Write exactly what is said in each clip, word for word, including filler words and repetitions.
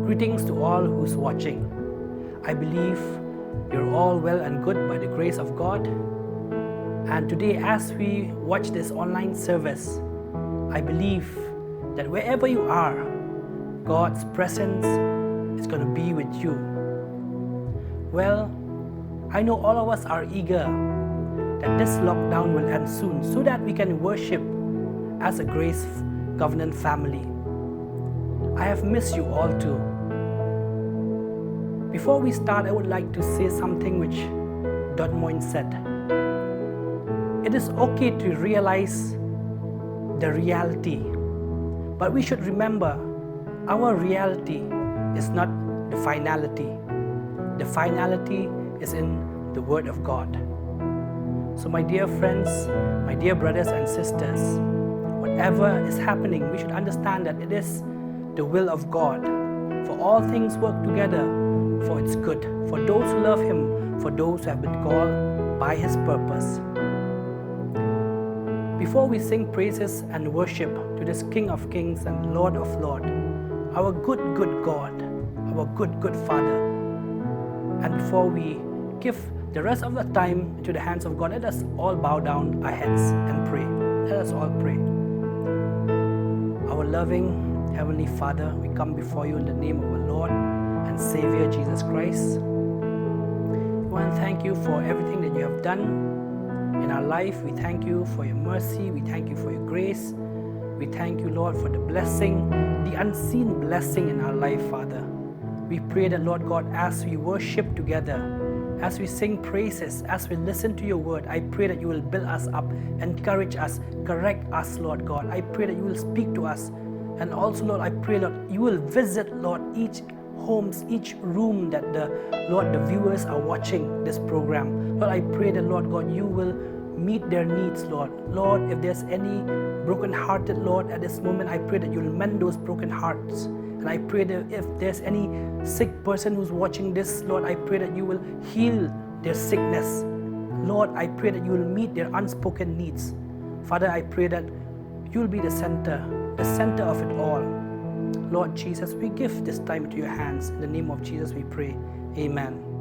Greetings to all who's watching. I believe you're all well and good by the grace of God. And today, as we watch this online service, I believe that wherever you are, God's presence is going to be with you. Well, I know all of us are eager that this lockdown will end soon so that we can worship as a Grace Covenant family. I have missed you all too. Before we start, I would like to say something which Don Moen said. It is okay to realize the reality, but we should remember our reality is not the finality. The finality is in the Word of God. So, my dear friends, my dear brothers and sisters, whatever is happening, we should understand that it is the will of God. For all things work together for its good, for those who love Him, for those who have been called by His purpose. Before we sing praises and worship to this King of Kings and Lord of Lords, our good, good God, our good, good Father, and before we give the rest of the time into the hands of God, let us all bow down our heads and pray. Let us all pray. Our loving Heavenly Father, we come before you in the name of our Lord and Savior Jesus Christ. We want to thank you for everything that you have done in our life. We thank you for your mercy. We thank you for your grace. We thank you, Lord, for the blessing, the unseen blessing in our life, Father. We pray that, Lord God, as we worship together, as we sing praises, as we listen to your word, I pray that you will build us up, encourage us, correct us, Lord God. I pray that you will speak to us. And also, Lord, I pray, Lord, you will visit, Lord, each homes, each room that the, Lord, the viewers are watching this program. Lord, I pray that, Lord God, you will meet their needs, Lord. Lord, if there's any brokenhearted, Lord, at this moment, I pray that you'll mend those broken hearts. And I pray that if there's any sick person who's watching this, Lord, I pray that you will heal their sickness. Lord, I pray that you will meet their unspoken needs. Father, I pray that you'll be the center, the center of it all. Lord Jesus, we give this time into your hands. In the name of Jesus, we pray. Amen.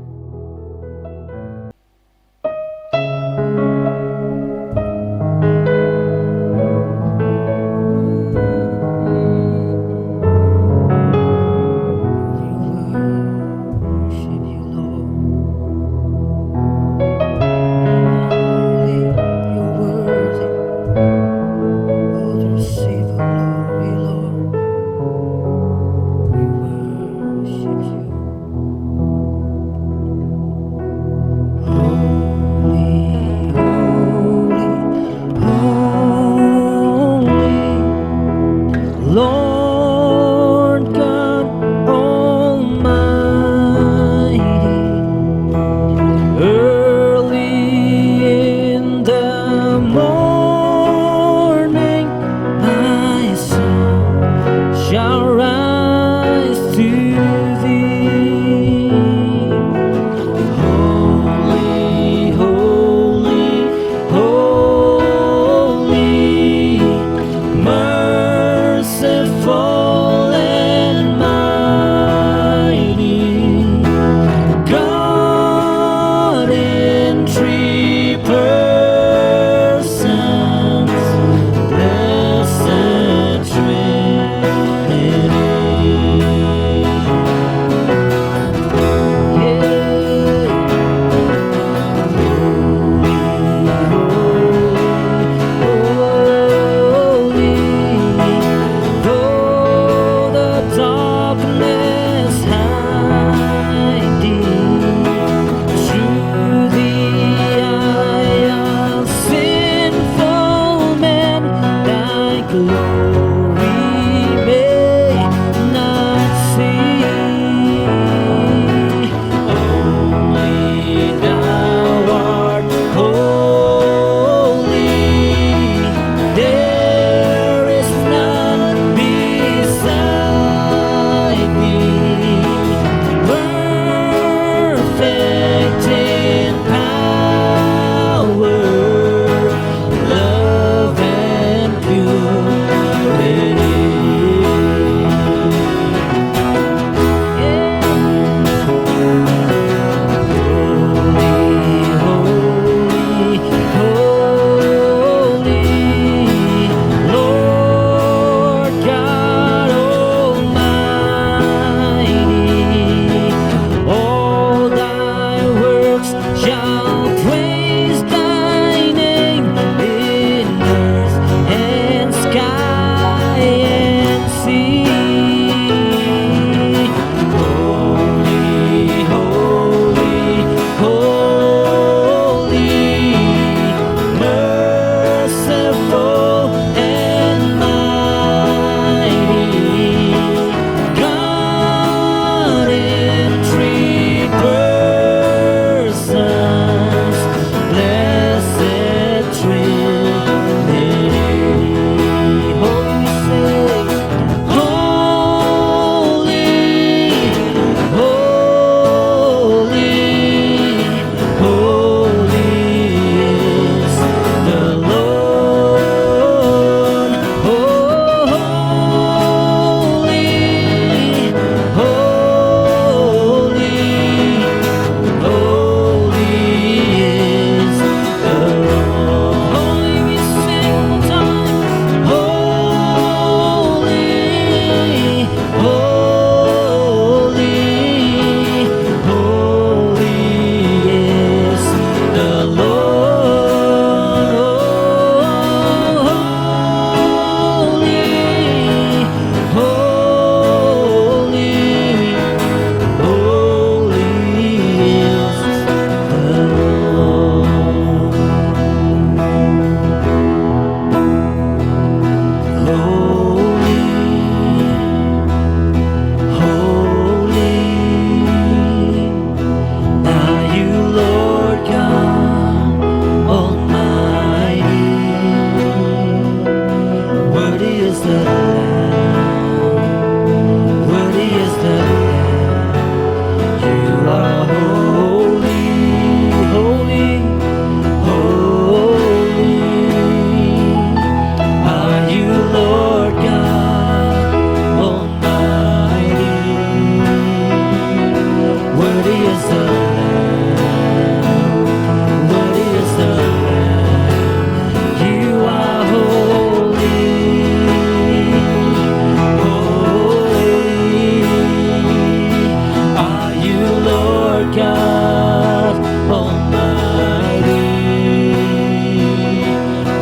God Almighty,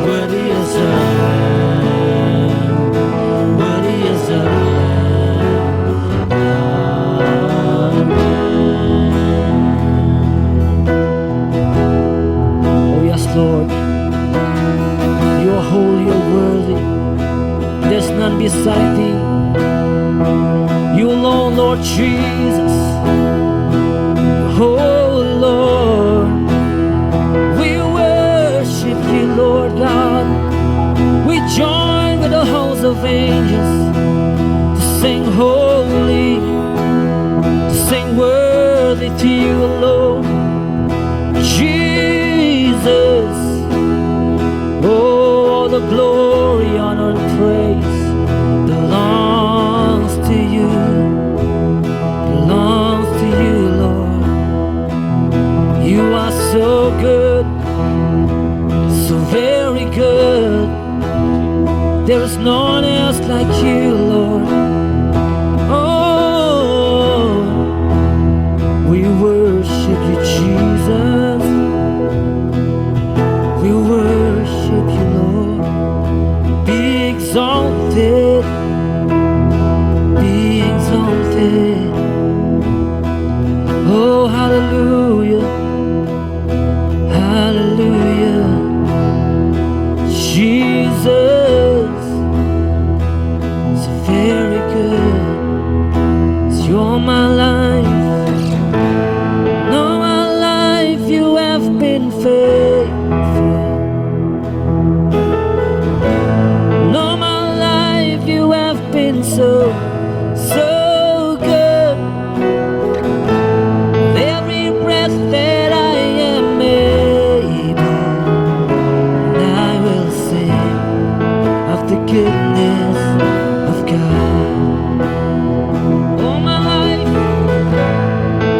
worthy is the Lamb, worthy is the Lamb. Amen. Oh yes, Lord, you are holy, you are worthy. There's none beside thee. You alone, Lord Jesus. Oh Lord, we worship you, Lord God. We join with the host of angels to sing holy, to sing worthy to you alone, Jesus. Oh, all the glory, honor, and praise belongs to you, belongs to you, Lord. You are so good, so very good. There is no one else like you, Lord. Oh, we worship you, Jesus. We worship you, Lord. Be exalted, be exalted. Oh, hallelujah, hallelujah. Jesus is very good. 'Cause you're my life. No, my life you have been faithful. No, my life you have been so, so good. With every breath that I am able, and I will sing of the goodness of God. All my life,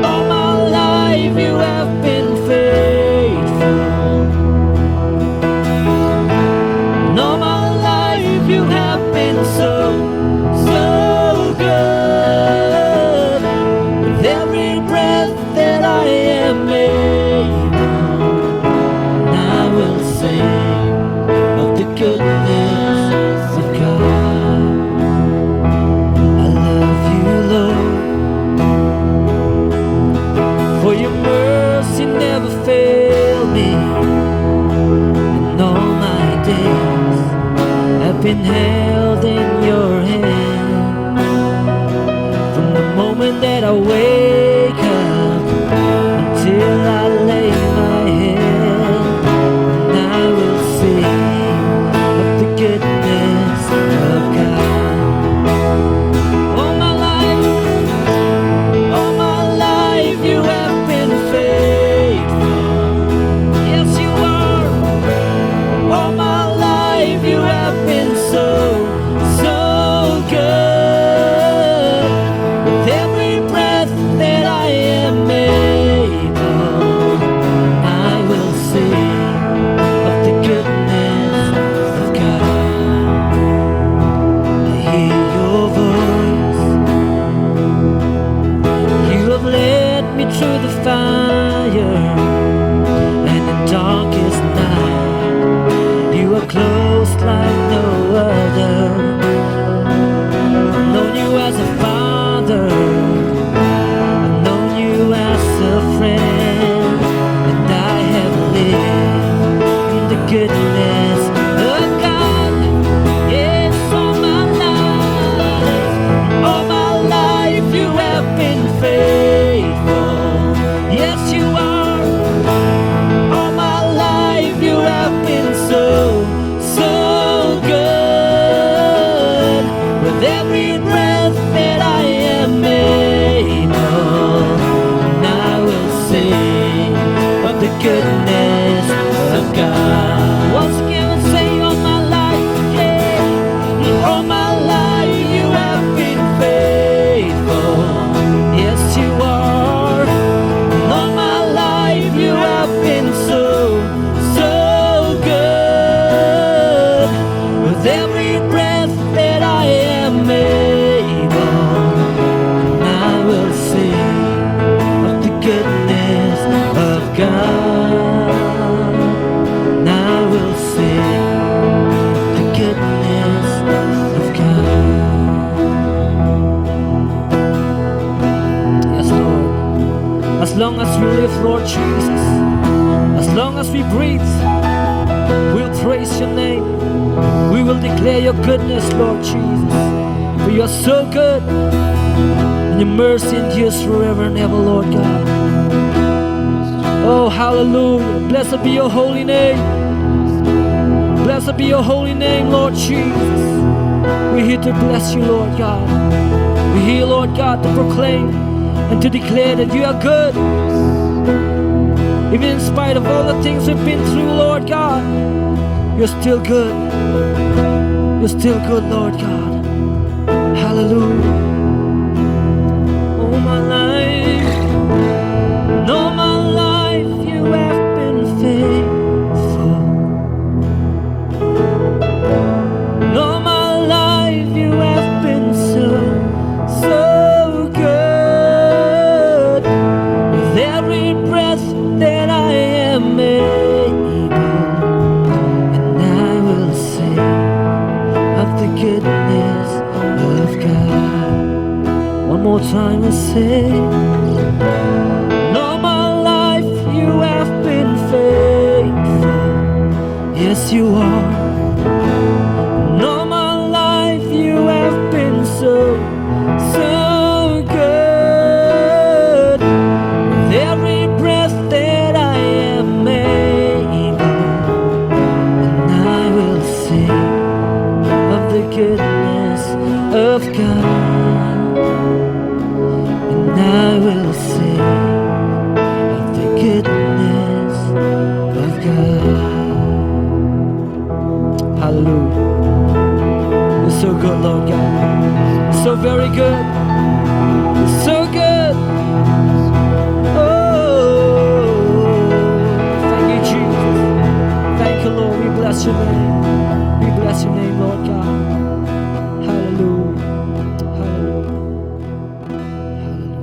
all my life you have been faithful. And all my life you have been so, so good. With every breath that I am able, I will sing of the goodness of God. I love you, Lord, for your mercy never failed me, and all my days I've been held in your hand. From the moment that I wake up until I lay my head, and I will sing of the goodness of God. All my life, all my life you have been faithful. Yes, you are. All my life you have been so, so good. With every breath that I am able, I will sing of the goodness of God. I hear your voice. You have led me through the fire and the darkest night. You are close like no other. I've known you as a father. I've known you as a friend. And I have lived in the goodness of God. Yes, all my life, all my life you have been faithful. Yes, you are. All my life you have been so, so As long as we live, Lord Jesus, as long as we breathe, we'll praise your name. We will declare your goodness, Lord Jesus. For you are so good, and your mercy endures forever and ever, Lord God. Oh, hallelujah. Blessed be your holy name. Blessed be your holy name, Lord Jesus. We're here to bless you, Lord God. We're here, Lord God, to proclaim and to declare that you are good. Even in spite of all the things we've been through, Lord God, you're still good. You're still good, Lord God. Hallelujah. All my life, all my life you have been faithful. All my life you have been so, so good. With every breath that I am able, and I will sing of the goodness of God. One more time, I say, all my life you have been faithful. Yes, you are. And all my life you have been so, so good. With every breath that I am able, and I will sing of the goodness of God. And I will sing of the goodness of God. Hallelujah. You're so good, Lord God. You're so very good. You're so good. Oh, thank you, Jesus. Thank you, Lord. We bless your name. We bless your name, Lord God. Hallelujah. Hallelujah. Hallelujah.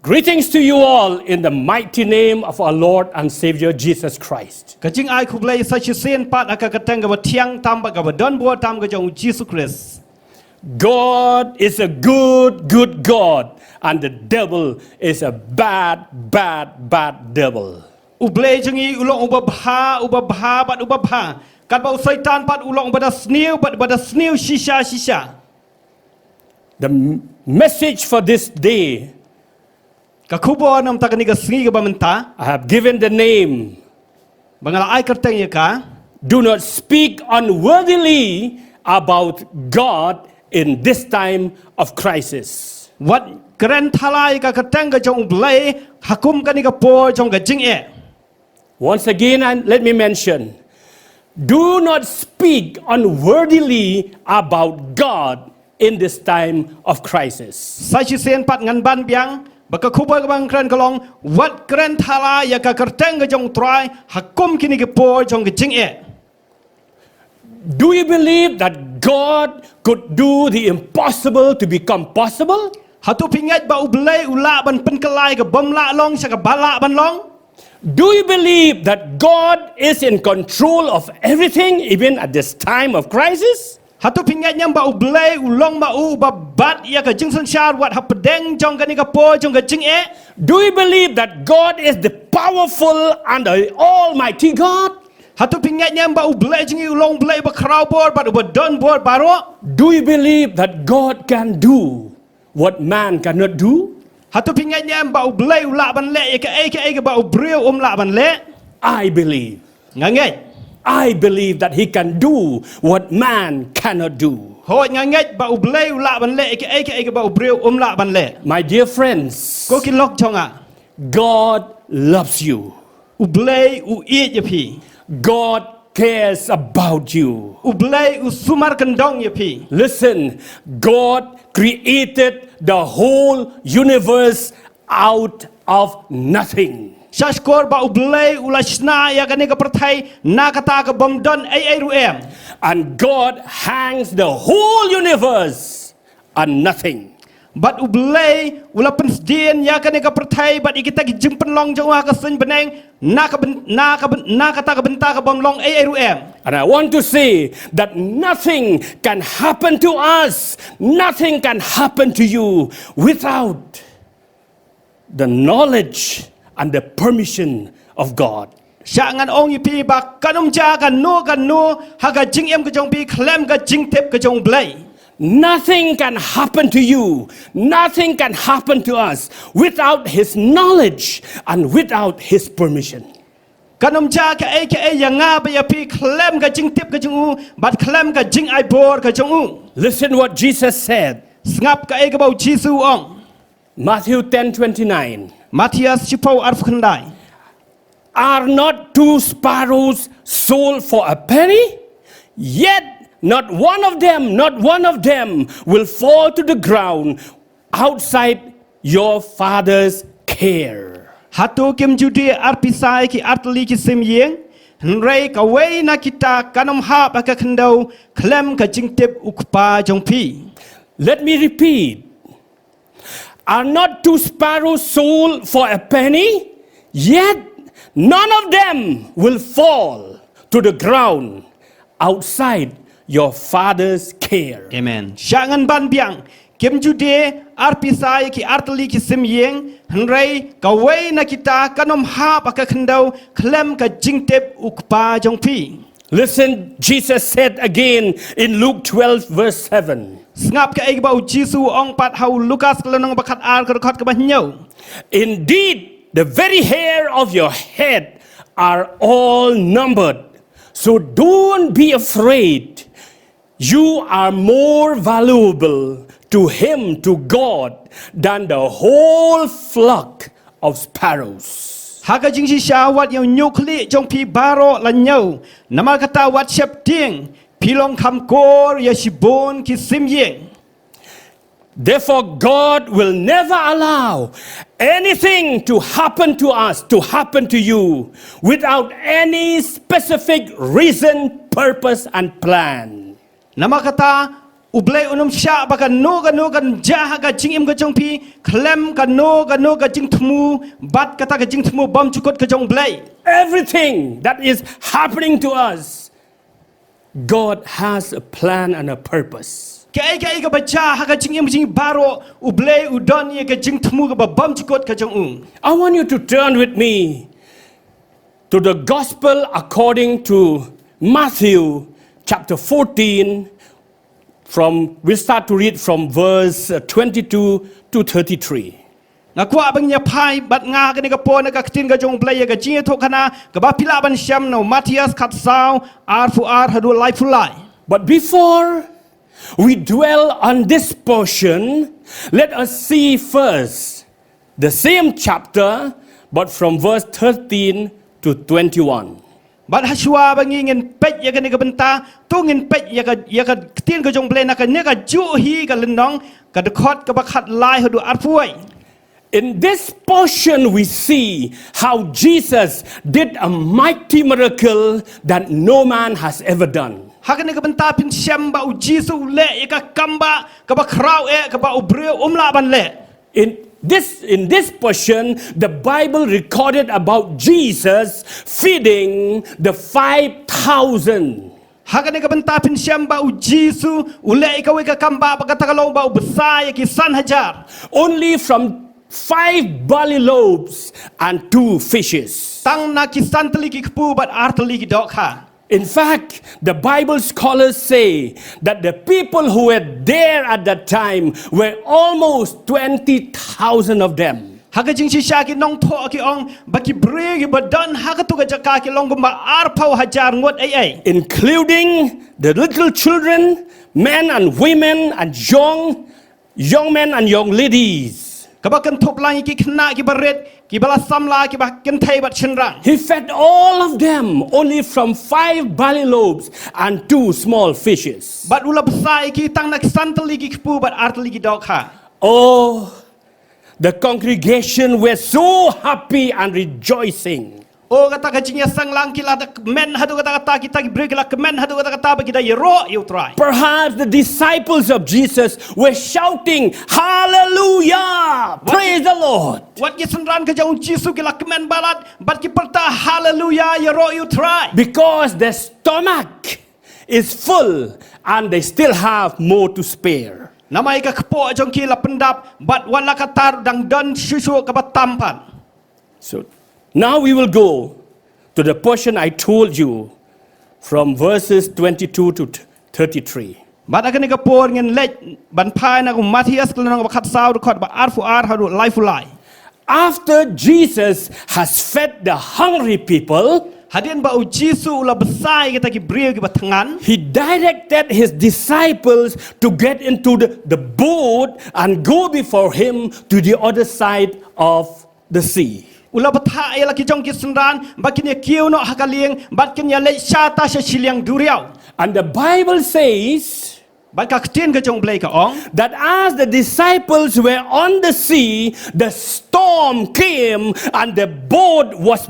Greetings to you all in the mighty name of our Lord and Savior Jesus Christ. Ka jingai khublei sa shisien pat ha ka kyrteng kaba thiang tam bad kaba donbor tam ka jong U Jisu Khrist. God is a good, good God, and the devil is a bad, bad, bad devil. U Blei jong ngi u long uba bha, uba bha bad uba bha. Katba u Soitan pat u long uba da sniew bad uba da sniew shisha shisha. The m- message for this day, ka khubor namar kane ka sngi kaba mynta, I have given the name, ba nga la ai kyrteng ïa ka, do not speak unworthily about God in this time of crisis. Wat kren thala ïa ka kyrteng ka jong U Blei ha kum kane ka por jong ka jingeh. Once again, and let me mention, do not speak unworthily about God in this time of crisis. Sa shisien pat ngan ban biang ba ka khubor kaba ngan kren ka long, wat kren thala ïa ka kyrteng ka jong U Trai ha kum kine ki por jong ka jingeh. Do you believe that God could do the impossible to become possible? Hato phi ngeit ba U Blei u lah ban pynkylla ïa ka bym lah long sha kaba lah ban long? Do you believe that God is in control of everything, even at this time of crisis? Hato phi ngeit ne em ba U Blei u long ma u uba bat ïa ka jingsynshar wat hapdeng jong kane ka por jong ka jingeh? Do you believe that God is the powerful and the almighty God? Hato phi ngeit ne em ba U Blei jong ngi u long U Blei uba khraw bor bad uba don bor baroh? Do you believe that God can do what man cannot do? Hato phi ngeit ne em ba U Blei u lah ban leh ïa kaei kaei kaba u briew um lah ban leh? I believe. Nga ngeit. I believe that he can do what man cannot do. Hooid, nga ngeit ba U Blei u lah ban leh ïa kaei kaei kaba u briew um lah ban leh. My dear friends, ko ki lok jong nga, God loves you. U Blei u ïeit ïa phi. God cares about you. U Blei u sumar kyndong ïa phi. Listen, God created the whole universe out of nothing. Sha shkor ba U Blei u la shna ïa kane ka pyrthei na kata ka bym don ei ei ruh em. And God hangs the whole universe on nothing. Bad U Blei u la pynsdien ïa kane ka pyrthei bad ïa kita ki jingpynlong jong u ha ka suiñ bneng, na ka byn-, na ka byn-, na kata ka bynta ka bym long ei ei ruh em. And I want to say that nothing can happen to us, nothing can happen to you without the knowledge and the permission of God. Sha ngan ong ïa phi ba kan ym jia kano kano ha ka jingim ka jong phi khlem ka jingtip ka jong U Blei. Nothing can happen to you, nothing can happen to us without His knowledge and without His permission. Kan ym jia kaei kaei ïa nga bad ïa phi khlem ka jingtip ka jong u bad khlem ka jingai bor ka jong u. Listen what Jesus said. Sngap kaei kaba U Jisu u ong. Matthew ten twenty-nine. Mathaios shiphew arphew khyndai. Are not two sparrows sold for a penny? Yet not one of them, not one of them will fall to the ground outside your Father's care. Hato kim ju die ar pisa ïa ki ar tylli ki sim ïing? Hynrei kawei na kita kan ym hap ha ka khyndew khlem ka jingtip U Kpa jong phi. Let me repeat. Are not two sparrows sold for a penny? Yet none of them will fall to the ground outside your Father's care. Amen. Sha ngan ban biang, kim ju die ar pisa ïa ki ar tylli ki sim ïing, hynrei kawei na kita kan ym hap ha ka khyndew khlem ka jingtip U Kpa jong phi. Listen, Jesus said again in Luke twelve, verse seven. Sngap kaei kaba U Jisu u ong pat ha u Lukas ka lynnong ba khatar ka dkhot kaba hynñiew. Indeed, the very hair of your head are all numbered. So don't be afraid. You are more valuable to Him, to God, than the whole flock of sparrows. Ha ka jingshisha wat ïa u ñiuh khlieh jong phi baroh la ñiew. Namar kata wat sheptieng, phi long kham kor ïa shibun ki sim ïing. Therefore, God will never allow anything to happen to us, to happen to you, without any specific reason, purpose, and plan. Namar kata, U Blei un ym shah ba kano kano kan jia ha ka jingim ka jong phi khlem kano kano ka jingthmu bad kata ka jingthmu bymjukut ka jong U Blei. Everything that is happening to us, God has a plan and a purpose. Kaei kaei kaba jia ha ka jingim jong ngi baroh, U Blei u don ïa ka jingthmu kaba bymjukut ka jong u. I want you to turn with me to the Gospel according to Matthew chapter fourteen, from, we'll start to read from verse, uh, twenty-two to thirty-three. Nga kwah ba ngin ïa phai bad nga ha kane ka por na ka ktien ka jong U Blei ïa ka jingïathuhkhana kaba phi lah ban shem na u Mathaios khatsaw, arphew ar haduh laiphew lai. But before we dwell on this portion, let us see first the same chapter, but from verse thirteen to twenty-one. Bad hashwa ba ngi ngin peit ïa kane ka bynta, to ngin peit ïa ka, ïa ka ktien ka jong U Blei na kane kajuh hi ka lynnong, ka dkhot kaba khatlai haduh arphew wei. In this portion, we see how Jesus did a mighty miracle that no man has ever done. Ha kane ka bynta phin shem ba U Jisu u leh ïa ka kambah kaba khraw eh kaba u briew um lah ban leh. In this, in this portion, the Bible recorded about Jesus feeding the five thousand. Ha kane ka bynta phin shem ba U Jisu u leh ïa kawei ka kambah ba kata ka long ba u bsa ïa ki san hajar. Only from five barley loaves and two fishes. Tang na ki san tylli ki kpu bad ar tylli ki dohkha. In fact, the Bible scholars say that the people who were there at that time were almost twenty thousand of them. Ha ka jingshisha ki nongthoh ki ong ba ki briew kiba don ha katu ka jaka ki long kumba arphew hajar ngut ei ei. Including the little children, men and women and young, young men and young ladies. Kaba kynthup lang ïa ki khynnah kiba rit, kiba la samla, kiba kynthei bad shynrang. He fed all of them only from five barley loaves and two small fishes. Bad u la bsa ïa ki tang na ki san tylli ki kpu bad ar tylli ki dohkha. Oh, the congregation were so happy and rejoicing. O kata ka jingïaseng lang ki la da kmen haduh katta katta, kita ki briew ki la kmen haduh katta katta ba ki da ïaroh ïa u Trai. Perhaps the disciples of Jesus were shouting, "Hallelujah! Praise the Lord!" Wat ki synran ka jong u Jisu ki la kmen palat bad ki pyrta, "Hallelujah, ïaroh ïa u Trai." Because their stomach is full and they still have more to spare. Namar ka kpoh jong ki la pyndap bad wat la katta ruh dang don shuh shuh kaba tam pat. So now we will go to the portion I told you from verses twenty-two to thirty-three. Bad ha kane ka por ngin leit ban phai na u Mathaios ka lynnong ba khatsaw, dkhot ba arphew ar haduh laiphew lai. After Jesus has fed the hungry people, hadien ba u Jisu u la bsa ïa kita ki briew kiba thngan, he directed his disciples to get into the, the boat and go before him to the other side of the sea. U la bthah ïa la ki jong ki synran ba kin ïa kiew noh ha ka lieng bad kin ïa leit shata sha shiliang duriaw. And the Bible says, bad ka ktien ka jong u Blei ka ong, that as the disciples were on the sea, the storm came and the boat was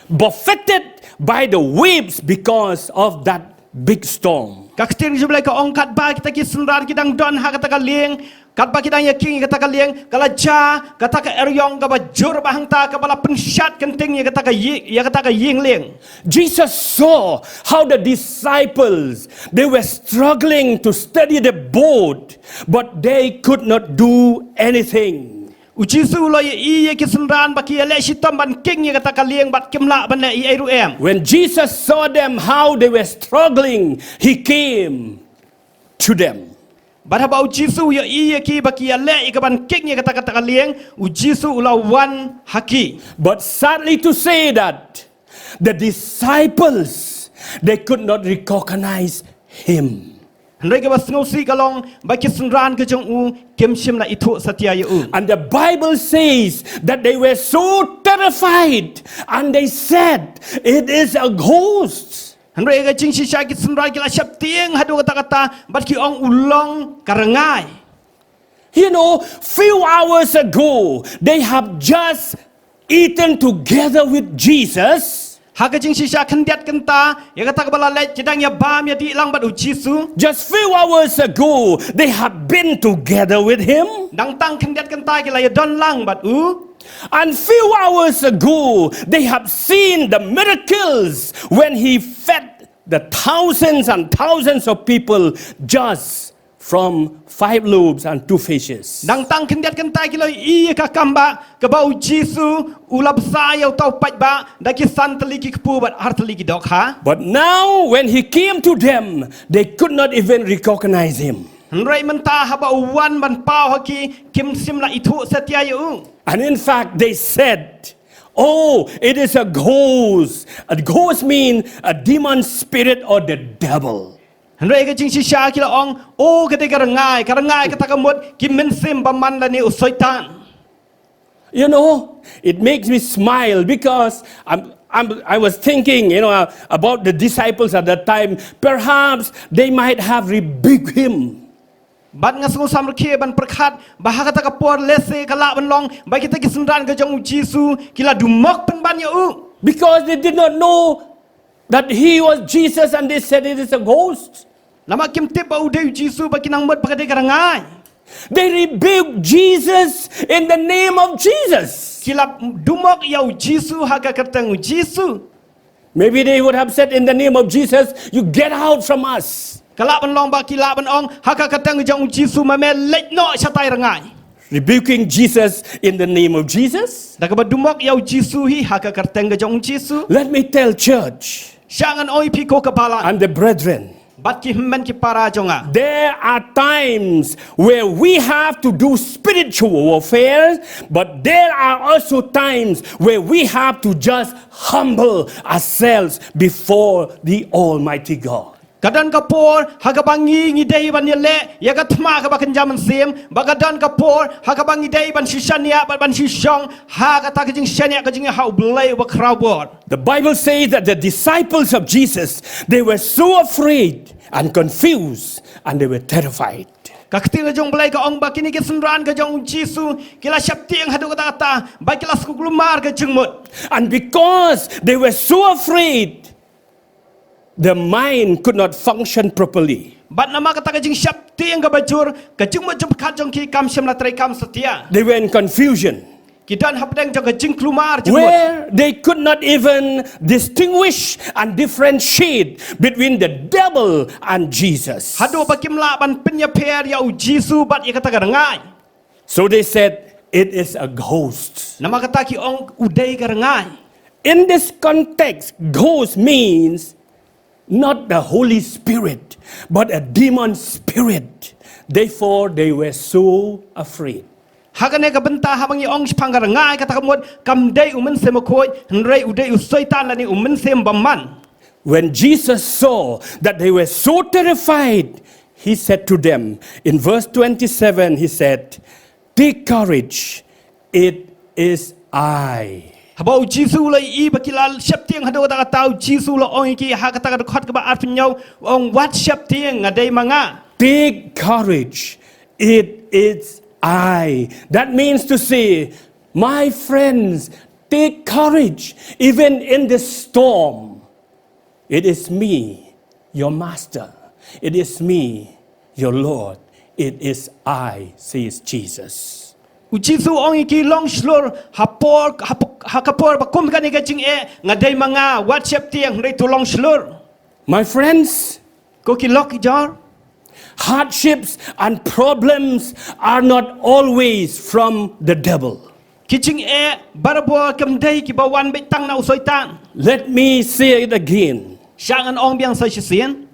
buffeted by the waves because of that big storm. Ka ktien ka jong u Blei ka ong, katba kita ki synran ki dang don ha kata ka lieng, katba ki dang ïa kieng ïa kata ka lieng, ka la jia kata ka eriong kaba jur ba hangta, kaba la pynshat kynting ïa kata ka ïing, ïa kata ka ïing lieng. Jesus saw how the disciples, they were struggling to steady the boat, but they could not do anything. U Jisu u la ïohi ïa ki synran ba ki ïaleh shitom ban kieng ïa kata ka lieng bad kim lah ban leh ei ei ruh em. When Jesus saw them how they were struggling, he came to them. Bad haba u Jisu u ïohi ïa ki ba ki ïaleh ïa ka ban kieng ïa kata, kata ka lieng, u Jisu u la wan ha ki. But sadly to say that the disciples, they could not recognize him. Hynrei kaba sngewsih ka long ba ki synran ka jong u kim shym la ithuh satia ïa u. And the Bible says that they were so terrified and they said, "It is a ghost." Hynrei ka jingshisha ki synran ki la sheptieng haduh katta katta bad ki ong, u long ka rngai. You know, few hours ago, they have just eaten together with Jesus. Ha ka jingshisha khyndiat kynta ïa kata kaba la leit ki dang ïa bam ïa dih lang bad u Jisu. Just few hours ago, they have been together with him. Dang tang khyndiat kynta ki la ïa don lang bad u. And few hours ago, they have seen the miracles when he fed the thousands and thousands of people just from five loaves and two fishes. Dang tang khyndiat kynta ki la ïohi ïa ka kam ba kaba u Jisu u la bsa ïa uta u paidbah da ki san tylli ki kpu bad ar tylli ki dohkha. But now when he came to them, they could not even recognize him. Hynrei mynta haba u wan ban paw ha ki, kim shym la ithuh satia ïa u. And in fact, they said, "Oh, it is a ghost." A ghost mean a demon spirit or the devil. Hynrei ka jingshisha ki la ong, "O, ka dei ka rngai, ka rngai kata ka mut ki mynsiem bymman lane u Soitan." You know, it makes me smile because I'm, I'm, I was thinking, you know, uh, about the disciples at that time. Perhaps they might have rebuked him. Bad nga sngewsam rkhie ban pyrkhat ba ha kata ka por lehse ka lah ban long ba kita ki synran ka jong u Jisu ki la dumok pynban ïa u. Because they did not know that he was Jesus and they said it is a ghost. Namar kim tip ba u dei u Jisu, ba ki nang mut ba ka dei ka rngai. They rebuked Jesus in the name of Jesus. Ki la dumok ïa u Jisu ha ka kyrteng u Jisu. Maybe they would have said, "In the name of Jesus, you get out from us." Ka lah ban long ba ki lah ban ong ha ka kyrteng jong u Jisu, "Ma me leit noh shatai rngai." Rebuking Jesus in the name of Jesus. Da kaba dumok ïa u Jisu hi ha ka kyrteng ka jong u Jisu. Let me tell church. Shah ngan ong ïa phi ko ka balang. And the brethren. Bad ki hynmen ki para jong nga. There are times where we have to do spiritual warfare, but there are also times where we have to just humble ourselves before the Almighty God. Ka don ka por ha kaba ngi ngi dei ban ïaleh ïa ka thma kaba kynja mynsiem, bad ka don ka por ha kaba ngi dei ban shu shaniah bad ban shu shong ha kata ka jingshaniah ka jong ngi ha U Blei uba khraw bor. The Bible says that the disciples of Jesus, they were so afraid and confused and they were terrified. Ka ktien ka jong U Blei ka ong ba kine ki synran ka jong u Jisu ki la sheptieng haduh katta katta, ba ki la sngewkulmar ka jingmut. And because they were so afraid, the mind could not function properly. Bad namar kata ka jingsheptieng kaba jur, ka jingmut jingpyrkhat jong ki kam shym la treikam satia. They were in confusion. Ki don hapdeng jong ka jingkulmar jingmut. Where they could not even distinguish and differentiate between the devil and Jesus. Haduh ba kim lah ban pynïapher ïa u Jisu bad ïa kata ka rngai. So they said, "It is a ghost." Namar kata ki ong, "U dei ka rngai." In this context, ghost means not the Holy Spirit, but a demon spirit. Therefore, they were so afraid. Ha kane ka bynta haba ngi ong shaphang ka rngai kata ka mut, kam dei u Mynsiem Bakhuid, hynrei u dei u Soitan lane u mynsiem bymman. When Jesus saw that they were so terrified, he said to them, in verse twenty-seven, he said, "Take courage, it is I." Haba u Jisu u la ïohi ba ki la sheptieng haduh katta katta, u Jisu u la ong ïa ki ha kata ka dkhot kaba arphew hynñiew, u ong, "Wat sheptieng, nga dei ma nga." "Take courage, it is I." That means to say, my friends, take courage, even in this storm. "It is me, your master. It is me, your Lord. It is I," says Jesus. U Jisu u ong ïa ki, "Long shlur, ha por, ha por, ha ka por ba kum kane ka jingeh, nga dei ma nga, wat sheptieng, hynrei to long shlur." My friends, ko ki lok ki jor, hardships and problems are not always from the devil. Ki jingeh barabor kam dei kiba wan beit tang na u Soitan. Let me say it again. Shah ngan ong biang sa shisien.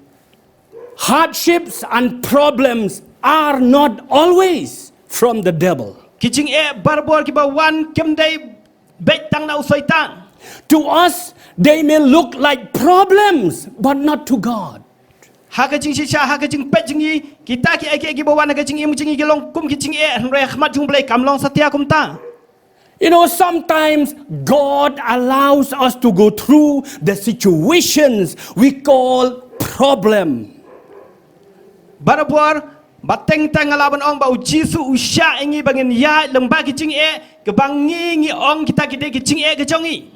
Hardships and problems are not always from the devil. Ki jingeh barabor kiba wan kim dei beit tang na u Soitan. To us, they may look like problems, but not to God. Ha ka jingshisha, ha ka jingpeit jong ngi, kita kiei kiei kiba wan ha ka jingim jong ngi ki long kum ki jingeh, hynrei ha khmat jong U Blei kam long satia kumta. You know, sometimes God allows us to go through the situations we call problem. Barabor, ba teng teng nga lah ban ong ba u Jisu u shah ïa ngi ba ngin ïaid lyngba ki jingeh, kaba ngi ngi ong kita ki dei ki jingeh ka jong ngi.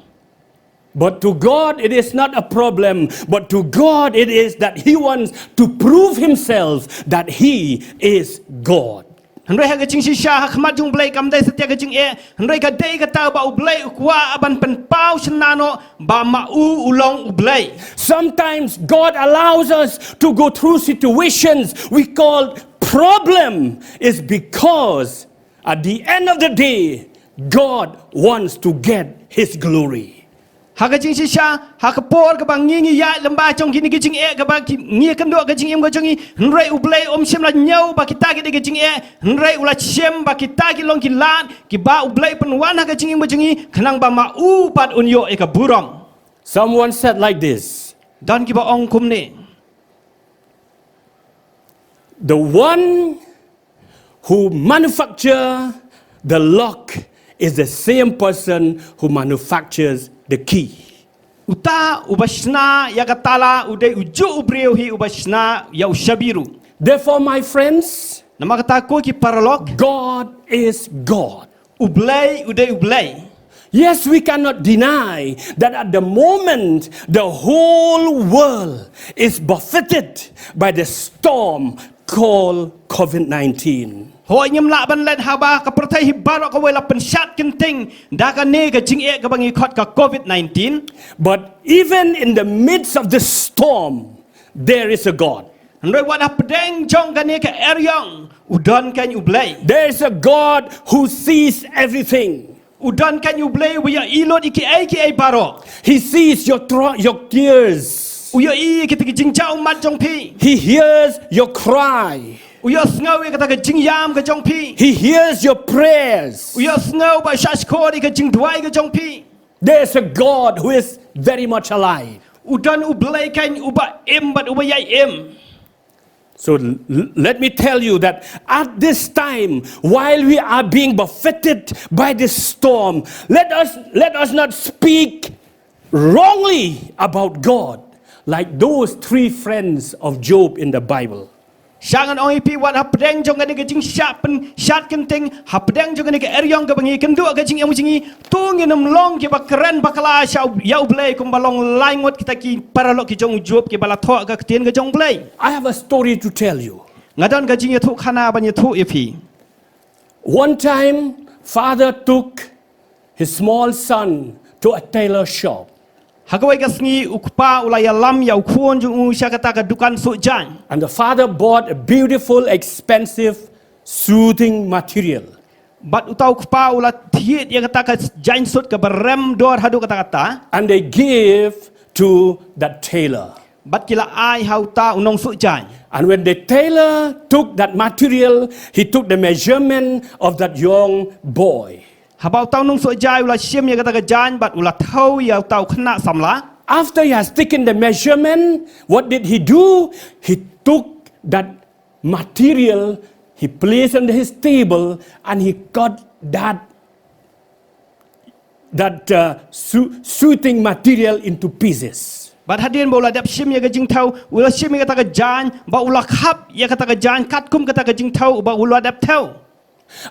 But to God, it is not a problem. But to God, it is that He wants to prove Himself that He is God. Hynrei ha ka jingshisha, ha khmat jong U Blei kam dei satia ka jingeh. Hynrei ka dei kata ba U Blei u kwah ban pynpaw shynna noh ba ma u u long U Blei. Sometimes God allows us to go through situations we call problem is because at the end of the day, God wants to get His glory. Ha ka jingshisha, ha ka por kaba ngi ngi ïaid lyngba jong kine ki jingeh kaba ki, ngi kynduh ka jingim ka jong ngi, hynrei U Blei um shym la ñiew ba kita ki dei ki jingeh, hynrei u la shem ba kita ki long ki lad kiba U Blei pynwan ha ka jingim ka jong ngi, khnang ba ma u pat un ïoh ïa ka burom. Someone said like this. Don kiba ong kumne. The one who manufacture the lock is the same person who manufactures the key. Uta uba shna ïa ka tala u dei u juh u briew hi uba shna ïa u shabi ruh. Therefore, my friends, namar kata ko ki paralok, God is God. U Blei u dei U Blei. Yes, we cannot deny that at the moment the whole world is buffeted by the storm called COVID nineteen. Hooid, ngim lah ban leit haba ka pyrthei hi baroh kawei la pynshad kynting da kane ka jingeh kaba ngi khot ka COVID nineteen. But even in the midst of the storm, there is a God. Hynrei wat hapdeng jong kane ka eriong, u don kein U Blei. There is a God who sees everything. U don kein U Blei uba ïohi lut ïa kiei kiei baroh. He sees your tro-, your tears. U ïohi ïa kita ki jingjaw ummat jong phi. He hears your cry. U ïohsngew ïa kata ka jingïam ka jong phi. He hears your prayers. U ïohsngew bad shahshkor ïa ka jingduwai ka jong phi. There is a God who is very much alive. U don U Blei kein uba im bad uba ïai im. So l-, l-, let me tell you that at this time, while we are being buffeted by this storm, let us, let us not speak wrongly about God like those three friends of Job in the Bible. Sha ngan ong ïa phi wat hapdeng jong kane ka jingshah pynshad kynting, hapdeng jong kane ka eriong kaba ngi kynduh ka jingim jong ngi, to ngin ym long kiba kren bakla sha u, ïa U Blei kumba long lai ngut kita ki paralok ki jong u Job kiba la thoh ka ktien ka jong U Blei. I have a story to tell you. Nga don ka jingïathuh khana ban ïathuh ïa phi. One time, father took his small son to a tailor shop. Ha kawei ka sngi u kpa u la ïalam ïa u khun jong u sha kata ka dukan suh jaiñ. And the father bought a beautiful, expensive suiting material. Bad uta u kpa u la thied ïa kata ka jaiñ sut kaba rem dor haduh katta katta. And they gave to that tailor. Bad ki la ai ha uta u nongsuh jaiñ. And when the tailor took that material, he took the measurement of that young boy. Haba uta u nongsuh jaiñ u la shim ïa kata ka jaiñ bad u la thew ïa uta u khynnah samla. After he has taken the measurement, what did he do? He took that material, he placed on his table, and he cut that, that uh, su- suiting material into pieces. Bad hadien ba u la dep shim ïa ka jingthew, u la shim ïa kata ka jaiñ, bad u la khap ïa kata ka jaiñ katkum kata ka jingthew ba u la dep thew.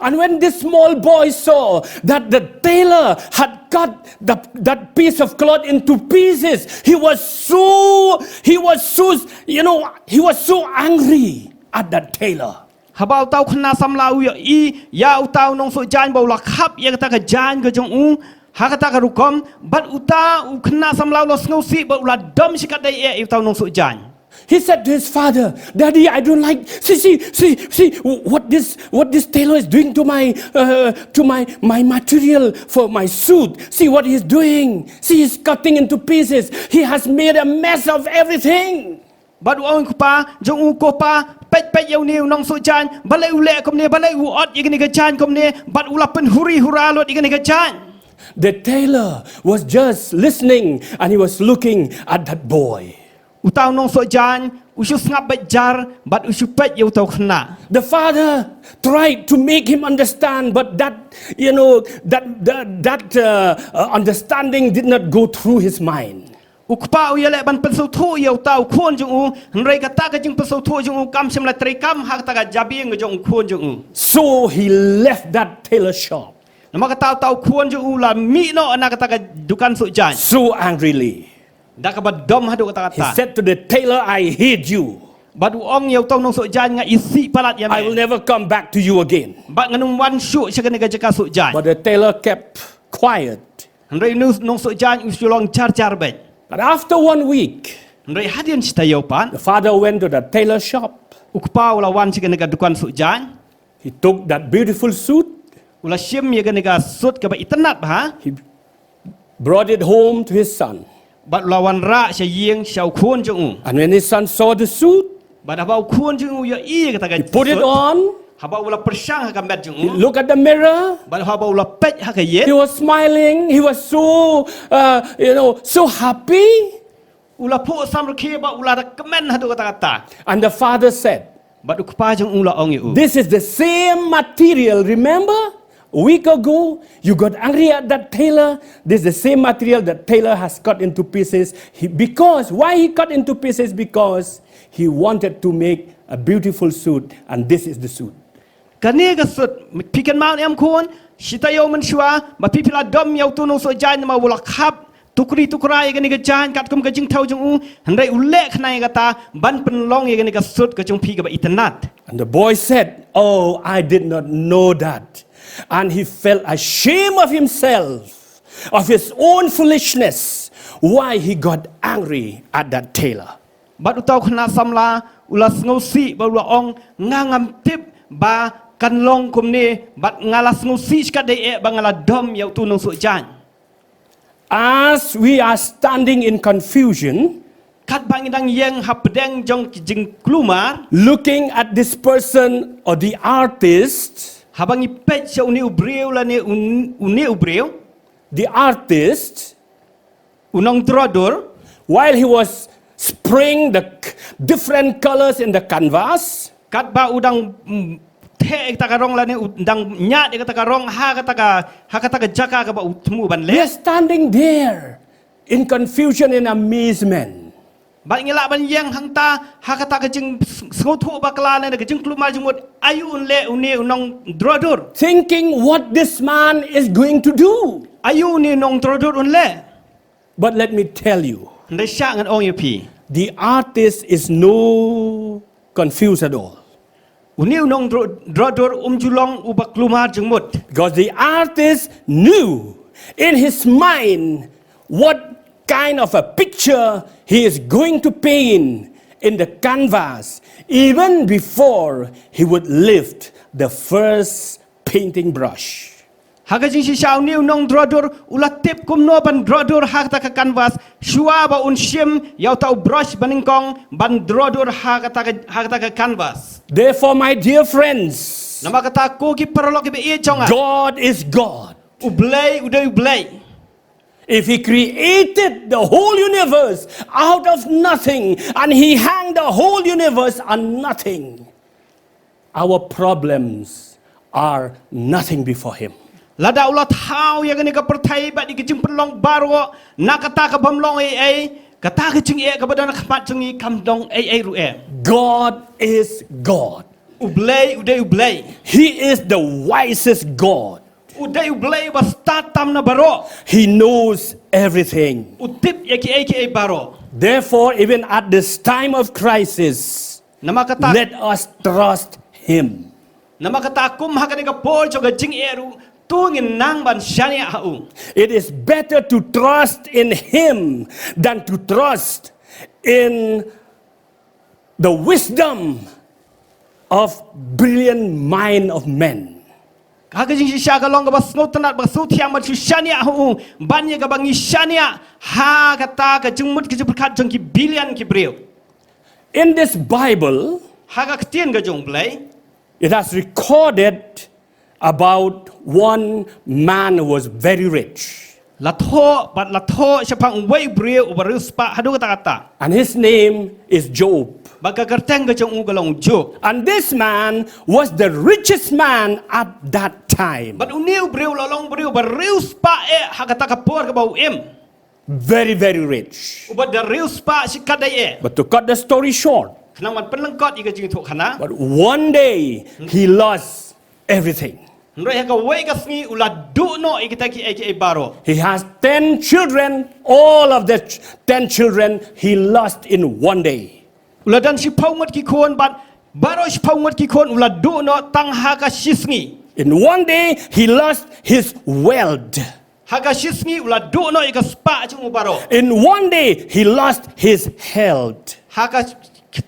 And when this small boy saw that the tailor had cut the, that piece of cloth into pieces, he was so, he was so, you know, he was so angry at that tailor. Haba uta u khynnah samla u ïohi ïa uta u nongsuh jaiñ ba u la khap ïa kata ka jaiñ ka jong u ha kata ka rukom, bad uta u khynnah samla u la sngewsih bad u la dom shikatdei eh ïa uta u nongsuh jaiñ. He said to his father, "Daddy, I don't like. See, see, see, see what this, what this tailor is doing to my, uh, to my, my material for my suit. See what he's doing. See, he's cutting into pieces. He has made a mess of everything." Bad u ong ïa u kpa jong u, "Ko pa, peit peit ïa une u nongsuh jaiñ, balei u leh kumne, balei u ot ïa kane ka jaiñ kumne, bad u la pynhuri hura lut ïa kane ka jaiñ." The tailor was just listening and he was looking at that boy. Uta u nongsuh jaiñ u shu sngap beit jar bad u shu peit ïa uta u khynnah. The father tried to make him understand, but that, you know, that, that, that uh, uh, understanding did not go through his mind. U kpa u ïaleh ban pynsngewthuh ïa uta u khun jong u, hynrei kata ka jingpynsngewthuh jong u kam shym la treikam ha kata ka jabieng jong u khun jong u. So he left that tailor shop. Namar kata uta u khun jong u la mih noh na kata ka dukan suh jaiñ. So angrily. Da kaba dom haduh katta katta. He said to the tailor, "I hate you. Bad u ong ïa uta u nongsuh jaiñ, nga isih palat ïa me. I will never come back to you again." Bad ngan ym wan shuh sha kane ka jaka suh jaiñ. But the tailor kept quiet. Hynrei u nongsuh jaiñ u shu long jar jar beit. But after one week, hynrei hadien shi taïew pat, the father went to the tailor shop. U kpa u la wan sha kane ka dukan suh jaiñ. He took that beautiful suit. U la shim ïa kane ka suit kaba itynnad bha. He brought it home to his son. Bad u la wanrah sha ïing sha u khun jong u. And when his son saw the suit, bad haba u khun jong u ïohi ïa kata ka suit, he put it on. Haba u la pyrshang ha ka met jong u. He looked at the mirror. Bad haba u la peit ha ka ïit. He was smiling. He was so, uh, you know, so happy. U la phuh samrkhie bad u la da kmen haduh katta katta. And the father said, bad u kpa jong u la ong ïa u, "This is the same material, remember? A week ago, you got angry at that tailor. This is the same material that tailor has cut into pieces." He, because, why he cut into pieces? Because he wanted to make a beautiful suit, and this is the suit. Kane ka suit, phi kynmaw ne em khun, shi taïew mynshuwa, ba phi phi la dom ïa utu u nongsuh jaiñ namar u la khap tukri tukra ïa kane ka jaiñ katkum ka jingthew jong u, hynrei u leh khnang ïa kata ban pynlong ïa kane ka suit ka jong phi kaba itynnad. And the boy said, "Oh, I did not know that." And he felt ashamed of himself, of his own foolishness, why he got angry at that tailor. Bad uta u khynnah samla u la sngewsih bad u la ong, "Nga ngam tip ba kan long kumne, bad nga la sngewsih shikatdei eh ba nga la dom ïa utu u nongsuh jaiñ." As we are standing in confusion, katba ngi dang ïeng hapdeng jong ki jingkulmar, looking at this person or the artist, haba ngi peit sha une u briew lane un-, une u briew, the artist, u nongdrodur, while he was spraying the c-, different colors in the canvas, katba u dang, mm, theh ïa kata ka rong lane u dang ñiad ïa kata ka rong ha kata ka, ha kata ka jaka kaba u thmu ban leh. We are standing there in confusion, in amazement. Bad ngi lah ban ïeng hangta ha kata ka jingsngewthuh bakla ne ka jingkulmar jingmut, aïu un leh une u nongdroh dur. Thinking what this man is going to do. Aïu une u nongdroh dur un leh. But let me tell you, hynrei shah ngan ong ïa phi, the artist is no confused at all. Une u nongdroh dur um ju long uba kulmar jingmut. Because the artist knew in his mind what kind of a picture he is going to paint in the canvas, even before he would lift the first painting brush. Ha ka jingshisha une u nongdroh dur u la tip kumno ban droh dur ha kata ka canvas, shuwa ba un shim ïa uta u brush banyngkong ban droh dur ha kata ka, ha kata ka canvas. Therefore, my dear friends, namar kata ko ki paralok kiba ïeit jong nga, God is God. U Blei u dei u Blei. If he created the whole universe out of nothing and he hung the whole universe on nothing, our problems are nothing before him. Lada u la thaw ïa kane ka pyrthei bad ïa ka jingpynlong baroh na kata ka bym long ei ei, kata ka jingeh kaba don ha khmat jong ngi kam long ei ei ruh eh. God is God. U Blei u dei u Blei. He is the wisest God. U dei u Blei uba stad tam na baroh. He knows everything. U tip ïa kiei kiei baroh. Therefore, even at this time of crisis, namar kata, let us trust him. Namar kata kum ha kane ka por jong ka jingeh ruh, to ngin nang ban shaniah ha u. It is better to trust in him than to trust in the wisdom of brilliant mind of men. Ha ka jingshisha ka long kaba sngewtynnat ba sngewthiang ban shu shaniah ha u ban ïa kaba ngi shaniah ha kata ka jingmut ka jingpyrkhat jong ki billion ki briew. In this Bible, ha ka ktien ka jong u Blei, it has recorded about one man who was very rich. La thoh, bad la thoh shaphang uwei u briew uba riewspah haduh katta katta. And his name is Job. Bad ka kyrteng ka jong u ka long Job. And this man was the richest man at that time. Bad une u briew u la long u briew uba riewspah eh ha kata ka por kaba u im. Very, very rich. Uba da riewspah shikatdei eh. But to cut the story short, khnang ban pynlyngkot ïa ka jingïathuhkhana, but one day he lost everything. Hynrei ha kawei ka sngi u la duh noh ïa kita kiei kiei baroh. He has ten children, all of the ch-, ten children he lost in one day. U la don shiphew ngut ki khun bad baroh shiphew ngut ki khun u la duh noh tang ha ka shisngi. In one day he lost his wealth. Ha ka shisngi u la duh noh ïa ka spah jong u baroh. In one day he lost his health. Ha ka,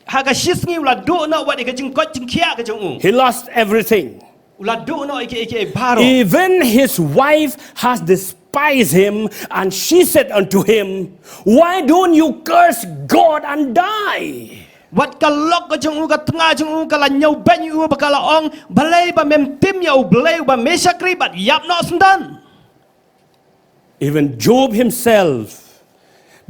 ha ka shisngi u la duh noh wat ïa ka jingkoit jingkhiah ka jong u. He lost everything. U la duh noh ïa kiei kiei baroh. Even his wife has despised him, and she said unto him, "Why don't you curse God and die?" Wat ka lok ka jong u, ka tnga jong u ka la ñiewbeiñ ïa u bad ka la ong, "Balei ba mem tim ïa u Blei uba me shakri bad ïap noh syndon?" Even Job himself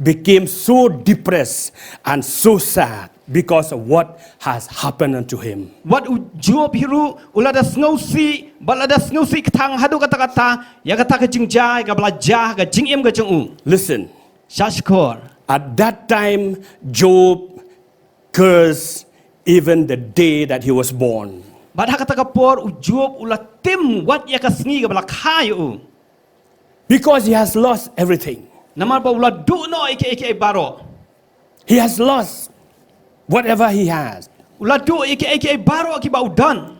became so depressed and so sad because of what has happened unto him. Wat u Job hi ruh u la da sngewsih, bad la da sngewsih kthang haduh katta katta ïa kata ka jingjia kaba la jia ha ka jingim ka jong u. Listen. Shah shkor. At that time, Job cursed even the day that he was born. Bad ha kata ka por u Job u la tim wat ïa ka sngi kaba la kha ïa u. Because he has lost everything. Namar ba u la duh noh ïa kiei kiei baroh. He has lost whatever he has. U la duh ïa kiei kiei baroh kiba u don.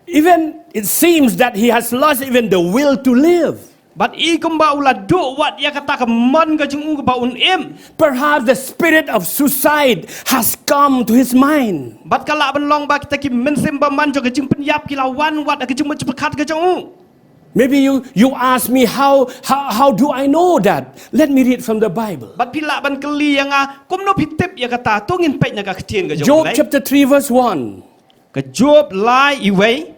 Even it seems that he has lost even the will to live. Bad i kumba u la duh wat ïa kata ka mon ka jong u kaba un im. Perhaps the spirit of suicide has come to his mind. Bad ka lah ban long ba kita ki mynsiem bymman jong ka jingpynïap ki la wan wat ha ka jingmut jingpyrkhat ka jong u. Maybe you, you ask me, "How, how, how do I know that?" Let me read from the Bible. Bad phi lah ban kylli ïa nga, kumno phi tip ïa kata? To ngin peit na ka ktien ka jong u Blei. Job chapter three verse one. Ka Job lai wei.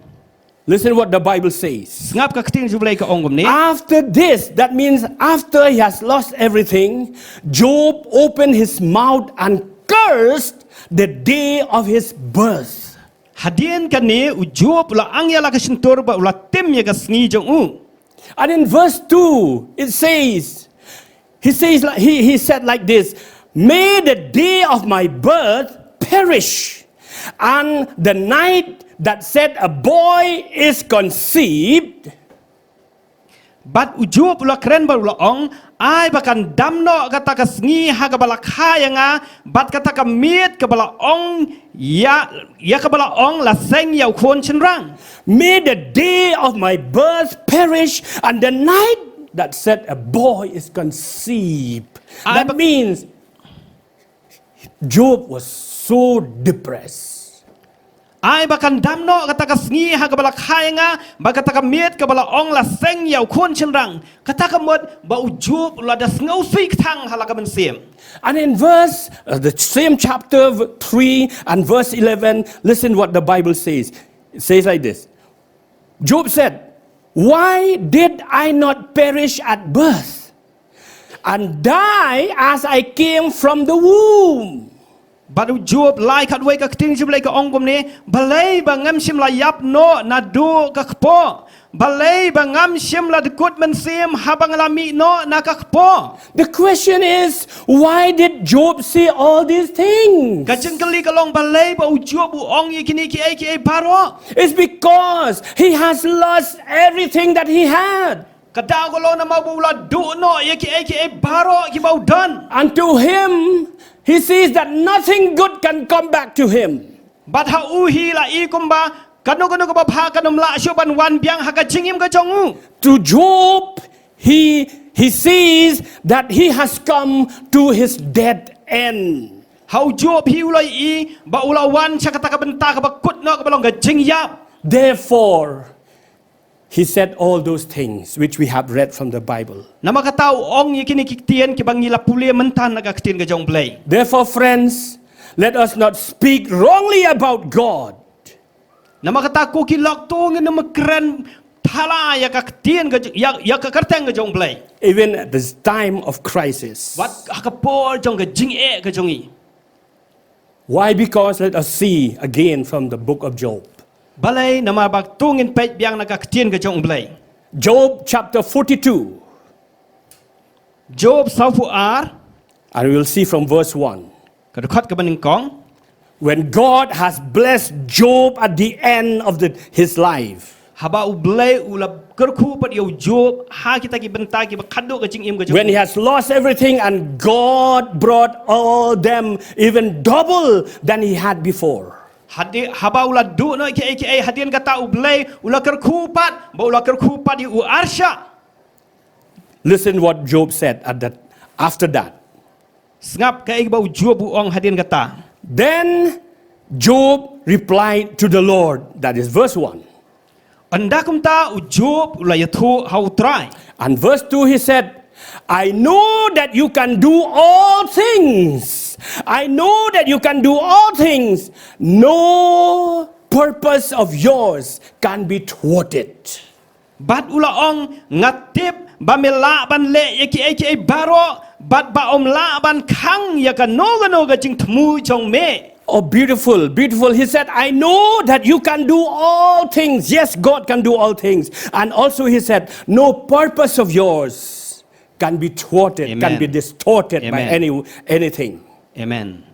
Listen what the Bible says. Sngap ka ktien jong u Blei ka ong kumne. After this, that means after he has lost everything, Job opened his mouth and cursed the day of his birth. Hadien kane u Job u la ang ïa la ka shyntur bad u la tim ïa ka sngi jong u. And in verse two, it says, he says, he, he said like this, May the day of my birth perish, and the night that said a boy is conceived. Bad u Job u la kren bad u la ong, ai ba kan dam noh kata ka sngi ha kaba la kha ïa nga, bad kata ka miet kaba la ong ïa, ïa kaba la ong la seng ïa u khun shynrang. May the day of my birth perish, and the night that said a boy is conceived. Ai That ba- means Job was so depressed. Ai ba kan dam noh kata ka sngi ha kaba la kha ïa nga, bad kata ka miet kaba la ong la seng ïa u khun shynrang. Kata ka mut ba u Job u la da sngewsih kthang ha la ka mynsiem. And in verse, uh, the same chapter three and verse eleven, listen what the Bible says. It says like this. Job said, "Why did I not perish at birth and die as I came from the womb?" Bad u Job lai khatwei ka ktien Job lai ka ong kumne, balei ba ngam shym la ïap noh naduh ka kpoh. Balei ba ngam shym la dkut mynsiem haba nga la mih noh na ka kpoh. The question is, why did Job say all these things? Ka jingkylli ka long balei ba u Job u ong ïa kine kiei kiei baroh. It's because he has lost everything that he had. Ka daw ka long namar ba u la duh noh ïa kiei kiei baroh kiba u don. And to him, he sees that nothing good can come back to him. Bad ha u hi la i kumba kano kano kaba bha kan ym lah shuh ban wan biang ha ka jingim ka jong u. To Job, he, he sees that he has come to his dead end. Ha u Job hi u la i ba u la wan sha kata ka bynta kaba kut noh kaba long ka jingïap. Therefore, he said all those things which we have read from the Bible. Namar kata u ong ïa kine ki ktien kiba ngi la pule mynta na ka ktien ka jong u Blei. Therefore, friends, let us not speak wrongly about God. Namar kata ko ki lok, to ngin ym kren thala ïa ka ktien ka jong, ïa, ïa ka kyrteng ka jong u Blei. Even at this time of crisis. Wat ha ka por jong ka jingeh ka jong ngi. Why? Because let us see again from the book of Job. Balei? Namar ba to ngin peit biang na ka ktien ka jong u Blei. Job chapter forty-two. Job sawphew ar. And we will see from verse one. Ka dkhot kaba nyngkong. When God has blessed Job at the end of the, his life. Haba u Blei u la kyrkhu pat ïa u Job ha kita ki bynta kiba khadduh ka jingim ka jong u. When he has lost everything and God brought all them even double than he had before. Hadi, haba u la duh noh kiei kiei, hadien kata u Blei u la kyrkhu pat, ba u la kyrkhu pat ïa u arshah. Listen what Job said at that, after that. Sngap kaei ba u Job u ong hadien kata. Then Job replied to the Lord. That is verse one. Ynda kumta u Job u la ïathuh ha u Trai. And verse two he said, "I know that you can do all things. I know that you can do all things. No purpose of yours can be thwarted." Bad u la ong, nga tip ba me lah ban leh ïa kiei kiei baroh, bad ba ym lah ban khang ïa kano kano ka jingthmu jong me. Oh, beautiful, beautiful. He said, "I know that you can do all things." Yes, God can do all things. And also he said, "No purpose of yours can be thwarted, can Amen. be distorted by Amen. any, anything." Amen.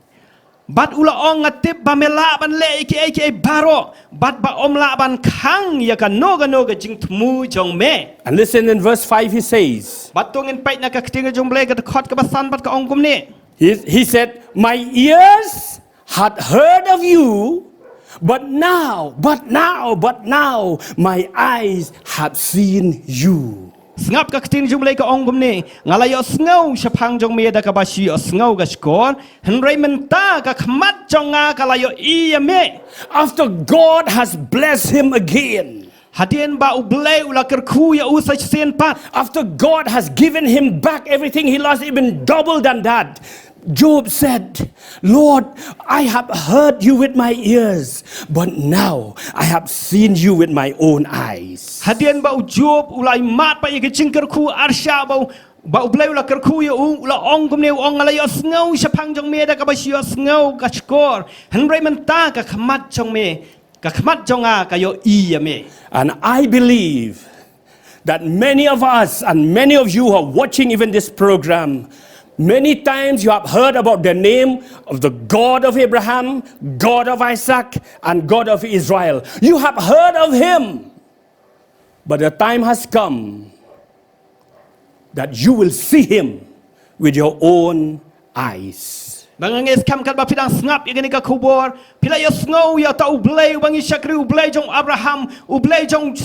Bad u la ong, nga tip ba me lah ban leh ïa kiei kiei baroh, bad ba ym lah ban khang ïa kano kano ka jingthmu jong me. And listen, in verse five he says, Bad to ngin peit na ka ktien ka jong u Blei ka dkhot kaba san bad ka ong kumne. He, he said, "My ears had heard of you, but now, but now, but now, my eyes have seen you." Sngap ka ktien jong u Blei ka ong kumne, nga la ïohsngew shaphang jong me da kaba shu ïohsngew ka shkor, hynrei mynta ka khmat jong nga ka la ïohi ïa me. After God has blessed him again. Hadien ba u Blei u la kyrkhu ïa u sa shisien pat. After God has given him back everything he lost, even double than that. Job said, "Lord, I have heard you with my ears, but now I have seen you with my own eyes." Hadien ba u Job u la ïohmad pat ïa ka jingkyrkhu arshah ba u, ba u Blei u la kyrkhu ïa u, u la ong kumne, u ong, nga la ïohsngew shaphang jong me da kaba shu ïohsngew ka shkor, hynrei mynta ka khmat jong me, ka khmat jong nga ka ïohi ïa me. And I believe that many of us and many of you who are watching even this program, Many times you have heard about the name of the God of Abraham, God of Isaac, and God of Israel. You have heard of him. But the time has come that you will see him with your own eyes. Ba nga ngeit skhem katba phi dang sngap ïa kane ka khubor, phi la ïohsngew ïa uta U Blei uba ngi shakri, U Blei jong Abraham, U Blei jong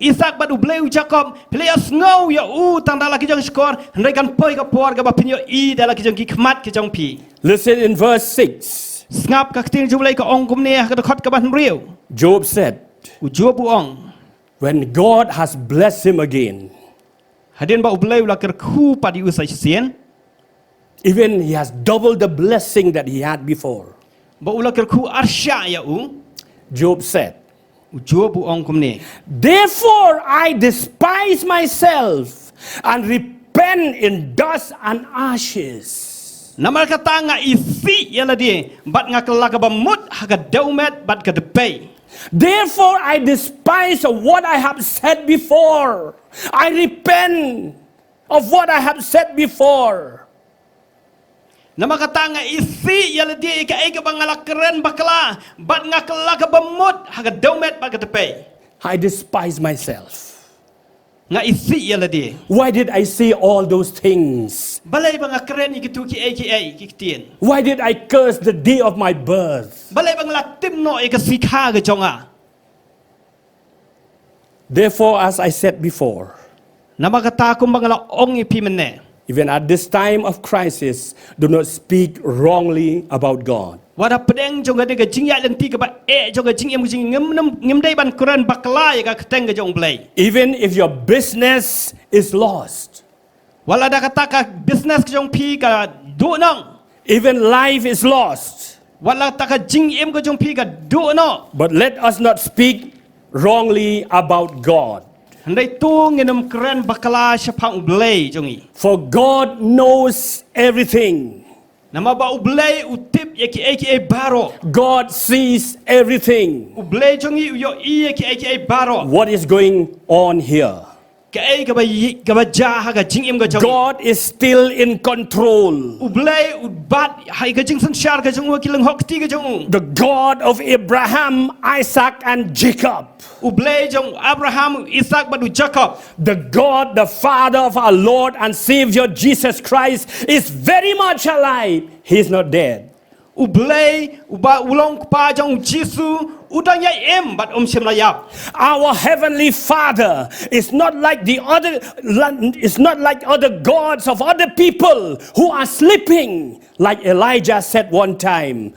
Isak bad U Blei u Jakob. Phi la ïohsngew ïa u tang da la ki jong shkor, hynrei kan poi ka por kaba phin ïohi da la ki jong ki khmat ki jong phi. Listen in verse six. Sngap ka ktien jong U Blei ka ong kumne ha ka dkhot kaba hynriew. Job said, U Job u ong, "When God has blessed him again, hadien ba U Blei u la kyrkhu pat ïa u sa shisien, even he has doubled the blessing that he had before." Ba u la kyrkhu arshah ïa u. Job said, U Job u ong kumne, "Therefore I despise myself and repent in dust and ashes." Namar kata nga isih ïa lade bad nga kylla kaba mut ha ka dewmet bad ka dpei. Therefore I despise of what I have said before. I repent of what I have said before. Namar kata nga isih ïa lade ïa kaei kaba nga la kren bakla bad nga kylla kaba mut ha ka dewmet bad ka dpei. I despise myself. Nga isih ïa lade. Why did I say all those things? Balei ba nga kren ïa kitu kiei kiei ki ktien? Why did I curse the day of my birth? Balei ba nga la tim noh ïa ka sngi kha ka jong nga? Therefore, as I said before, namar kata kumba nga la ong ïa phi mynne, even at this time of crisis, do not speak wrongly about God. Wat hapdeng jong kane ka jingïaid lynti kaba eh jong ka jingim ka jingim, ngim, ngim dei ban kren bakla ïa ka kyrteng ka jong U Blei. Even if your business is lost, wat la da kata ka business ka jong phi ka duh noh. Even life is lost. Wat la kata ka jingim ka jong phi ka duh noh. But let us not speak wrongly about God. Hynrei to ngin ym kren bakla shaphang U Blei jong ngi. For God knows everything. Namar ba U Blei u tip ïa kiei kiei baroh. God sees everything. U Blei jong ngi u ïohi ïa kiei kiei baroh. What is going on here? Kaei kaba ï-, kaba jia ha ka jingim ka jong ngi. God is still in control. U Blei u bat ha ka jingsynshar ka jong u, ki lyngngoh kti ka jong u. The God of Abraham, Isaac, and Jacob. U Blei jong Abraham, Isak bad u Jakob. The God, the Father of our Lord and Savior Jesus Christ is very much alive. He is not dead. U Blei, uba u long kpa jong u Jisu, u dang ïai im bad um shym la ïap. Our heavenly Father is not like the other, is not like other gods of other people who are sleeping, like Elijah said one time.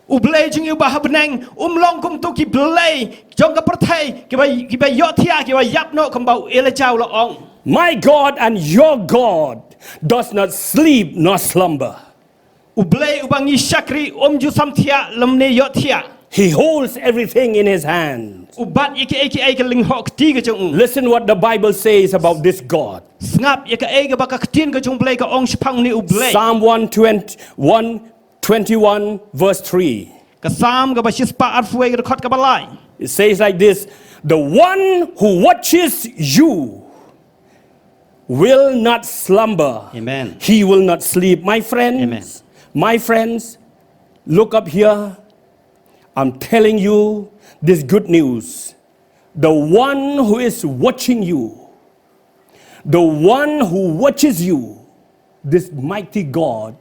U Blei jong ngi uba ha bneng um long kum tu ki blei jong ka pyrthei kiba, kiba ïohthiah, kiba ïap noh, kumba u Elijah u la ong. My God and your God does not sleep nor slumber. U Blei uba ngi shakri um ju samthiah lymne ïohthiah. He holds everything in his hand. U bat ïa kiei kiei ha ka lyngngoh kti ka jong u. Listen what the Bible says about this God. Sngap ïa kaei kaba ka ktien ka jong U Blei ka ong shaphang une U Blei. Psalm one twenty, one twenty-one, verse three. Ka Psalm kaba shispah arphew wei, ka dkhot kaba lai. It says like this, "The one who watches you will not slumber." Amen. He will not sleep. My friends, Amen. My friends, look up here. I'm telling you this good news. The one who is watching you, the one who watches you, this mighty God,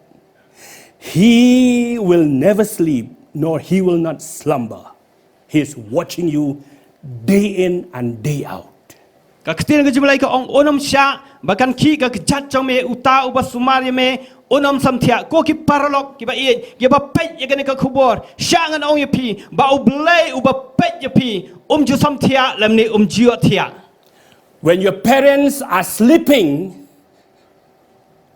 he will never sleep, nor he will not slumber. He is watching you day in and day out. Ka ktien ka jong U Blei ka ong, un ym shah ba kan khih ka kjat jong me, uta uba sumar ïa me un ym samthiah. Ko ki paralok kiba ïeit, kiba peit ïa kane ka khubor, shah ngan ong ïa phi ba U Blei uba peit ïa phi um ju samthiah lymne um ju ïohthiah. When your parents are sleeping,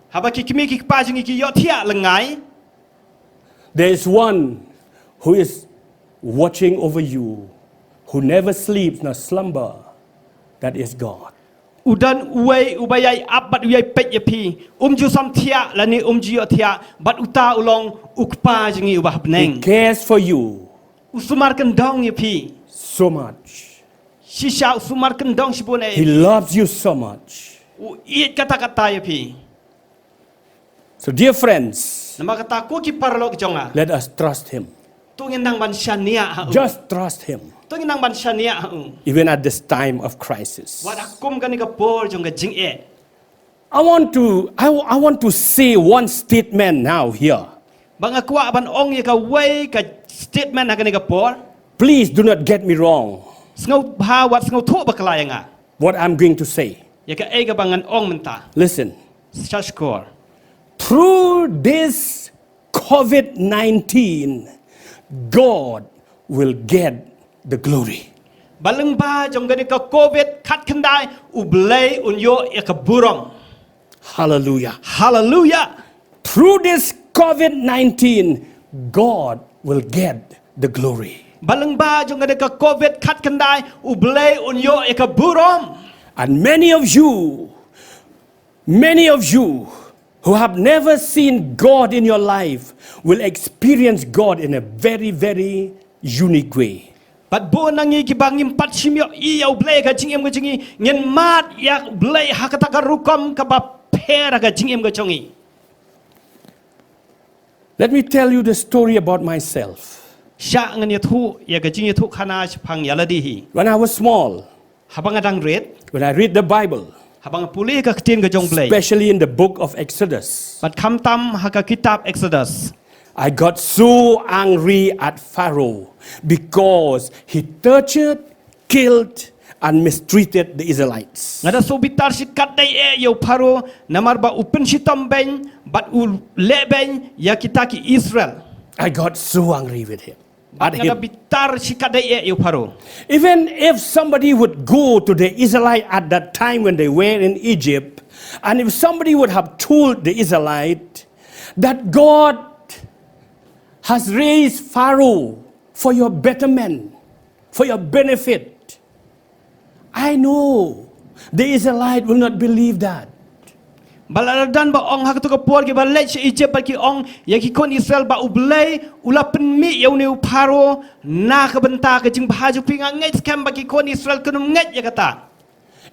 haba ki kmie ki kpa jong ngi ki ïohthiah lyngngai, there is one who is watching over you, who never sleeps nor slumber. That is God. U don uwei uba ïai ap bad u ïai peit ïa phi, um ju samthiah lane um ju ïohthiah, bad uta u long u Kpa jong ngi uba ha bneng. He cares for you. U sumar kyndong ïa phi. So much. Shisha u sumar kyndong shibun eh. He loves you so much. U ïeit katta katta ïa phi. So, dear friends, Namar kata ko ki paralok jong nga. Let us trust Him. To ngin nang ban shaniah ha u. Just trust Him. To ngin nang ban shaniah ha u. Even at this time of crisis. Wat ha kum kane ka por jong ka jingeh. I want to I, I want to say one statement now here. Ba nga kwah ban ong ïa kawei ka statement ha kane ka por. Please do not get me wrong. Sngewbha wat sngewthuh bakla ïa nga. What I'm going to say. Ïa kaei kaba ngan ong mynta. Listen. Sngap shuwa. Through this COVID nineteen, God will get the glory. Ba lyngba jong kane ka COVID khatkhyndai, U Blei un ïoh ïa ka burom. Hallelujah. Haleluia. Through this COVID nineteen, God will get the glory. Ba lyngba jong kane ka COVID khatkhyndai, U Blei un ïoh ïa ka burom. And many of you, many of you who have never seen God in your life will experience God in a very, very unique way. Bad bun na ngi kiba ngim pat shym ïohi ïa U Blei ha ka jingim ka jong ngi, ngin mad ïa U Blei ha kata ka rukom kaba pher ha ka jingim ka jong ngi. Let me tell you the story about myself. Sha ngan ïathuh ïa ka jingïathuhkhana shaphang ïa lade hi. When I was small, Haba nga dang rit, when I read the Bible, haba nga pule ka ktien ka jong U Blei, especially in the book of Exodus, bad khamtam ha ka kitab Exodus, I got so angry at Pharaoh because he tortured, killed, and mistreated the Israelites. Nga da sngewbitar shikatdei eh ïa u Pharaoh namar ba u pynshitom beiñ bad u leh beiñ ïa kita ki Israel. I got so angry with him. At Nga da him. Bitar shikatdei eh ïa u Pharaoh. Even if somebody would go to the Israelite at that time when they were in Egypt, and if somebody would have told the Israelite that God has raised Pharaoh for your betterment, for your benefit, I know the Israelite will not believe that. Ba la don ba ong ha kato ka por kiba leit sha Egypt bad ki ong ïa ki khun Israel ba U Blei u la pynmih ïa une u Pharaoh na ka bynta ka jingbha jong phi, nga ngeit skhem ba ki khun Israel kin ym ngeit ïa kata.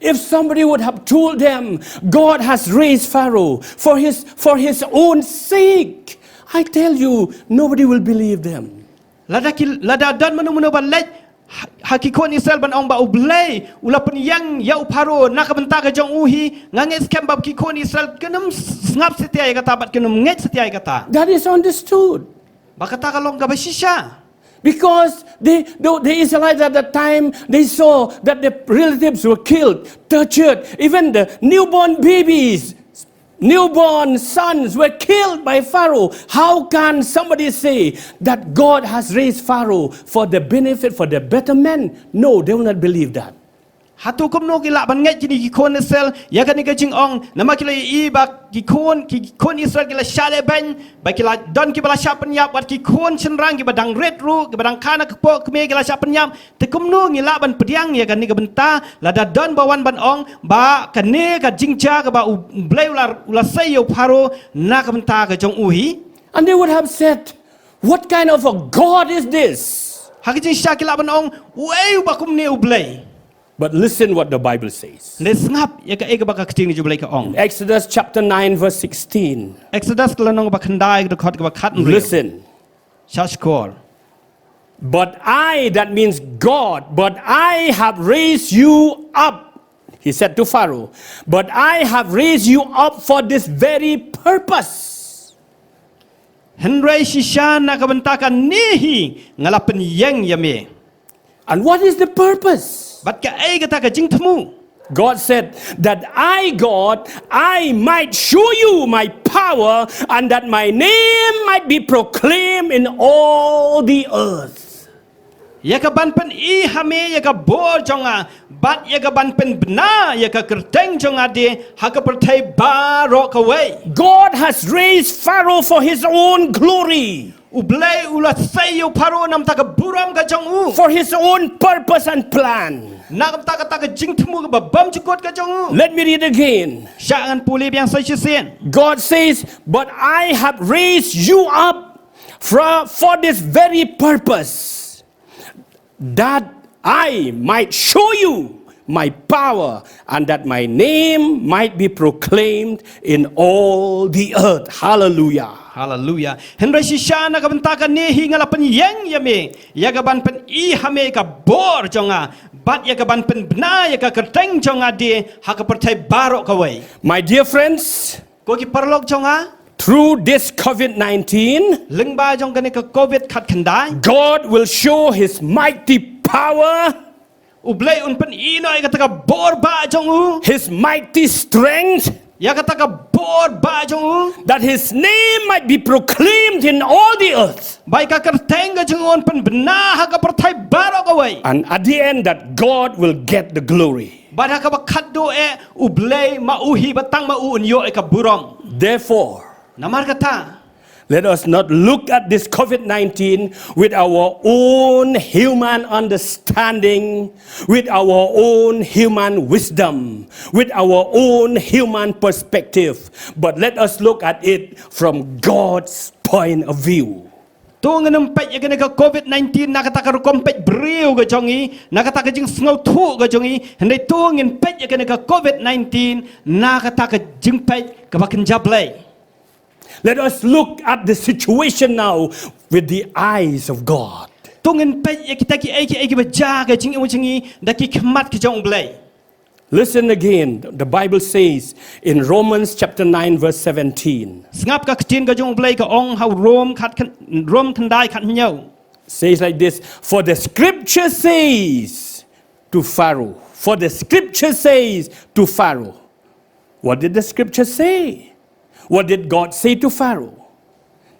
If somebody would have told them God has raised Pharaoh for his for his own sake, I tell you, nobody will believe them. Lada ki, lada don mano mano ba leit ha, ha ki khun Israel ban ong ba U Blei u la pynïeng ïa u Pharaoh na ka bynta ka jong u hi, nga ngeit skhem ba ki khun Israel kin ym sngap satia ïa kata bad kin ym ngeit satia ïa kata. That is understood. Ba kata ka long kaba shisha. Because the, the, the Israelites at that time, they saw that the relatives were killed, tortured, even the newborn babies, newborn sons were killed by Pharaoh. How can somebody say that God has raised Pharaoh for the benefit, for the betterment? No, they will not believe that. Hato kumno ki lah ban ngeit kine ki khun Israel ïa kane ka jingong, namar ki la ïohi ba ki khun, ki khun Israel ki la shah leh beiñ, ba ki la don kiba la shah pynïap, wat ki khun shynrang kiba dang rit ruh, kiba dang kha na ka kpoh kmie ki la shah pynïap. Te kumno ngi lah ban pdiang ïa kane ka bynta lada don ba wan ban ong ba kane ka jingjia kaba U Blei u la, u la sei ïa u Pharaoh na ka bynta ka jong u hi. And they would have said, "What kind of a God is this?" Ha ka jingshisha ki lah ban ong, uei uba kumne U Blei. But listen what the Bible says. Hynrei sngap ïa kaei kaba ka ktien jong U Blei ka ong. Exodus chapter nine, verse sixteen. Exodus ka lynnong ba khyndai, ka dkhot kaba khathynriew. Listen. Sngap shuwa. "But I," that means God, "but I have raised you up," he said to Pharaoh, "but I have raised you up for this very purpose." Hynrei shisha na ka bynta kane hi nga la pynïeng ïa me. And what is the purpose? Bad kaei kata ka jingthmu? God said, "That I, God, I might show you my power, and that my name might be proclaimed in all the earth." Ïa ka ban pyni ha me ïa ka bor jong nga, bad ïa ka ban pynbna ïa ka kyrteng jong nga de ha ka pyrthei baroh kawei. God has raised Pharaoh for his own glory. U Blei u la sei ïa u Pharaoh namar ka burom ka jong u. For his own purpose and plan. Namar kata ka jingthmu kaba bymjukut ka jong u. Let me read again. Sha ngan pule biang sa shisien. God says, "But I have raised you up for, for this very purpose, that I might show you my power, and that my name might be proclaimed in all the earth. Hallelujah. Hallelujah. Hynrei shisha na ka bynta kane hi nga la pynïeng ïa me, ïa ka ban pyni ha me ka bor jong nga, bad ïa ka ban pynbna ïa ka kyrteng jong nga de ha ka pyrthei baroh kawei. My dear friends, ko ki paralok jong nga, through this COVID nineteen, lyngba jong kane ka COVID khatkhyndai, God will show his mighty power, U Blei un pyni noh ïa kata ka bor bah jong u, his mighty strength, ïa kata ka bor bah jong u, that his name might be proclaimed in all the earth, ba ïa ka kyrteng ka jong u un pynbna ha ka pyrthei baroh kawei. And at the end, that God will get the glory. Bad ha kaba khatduh eh, U Blei ma u hi ba tang ma u un ïoh ïa ka burom. Therefore, namar kata, let us not look at this COVID nineteen with our own human understanding, with our own human wisdom, with our own human perspective, but let us look at it from God's point of view. To ngin ym peit ïa kane ka COVID nineteen na kata ka rukom peit briew ka jong ngi, na kata ka jingsngewthuh ka jong ngi, hynrei to ngin peit ïa kane ka COVID nineteen na kata ka jingpeit kaba kynja Blei. Let us look at the situation now with the eyes of God. To ngin peit ïa kita kiei kiei kiba jia ha ka jingim jong ngi da ki khmat ka jong U Blei. Listen again. The Bible says in Romans chapter nine, verse seventeen. Sngap ka ktien ka jong U Blei ka ong ha Rom khat khyn-, Rom khyndai khathynñiew. Says like this, "For the scripture says to Pharaoh, for the scripture says to Pharaoh." What did the scripture say? What did God say to Pharaoh?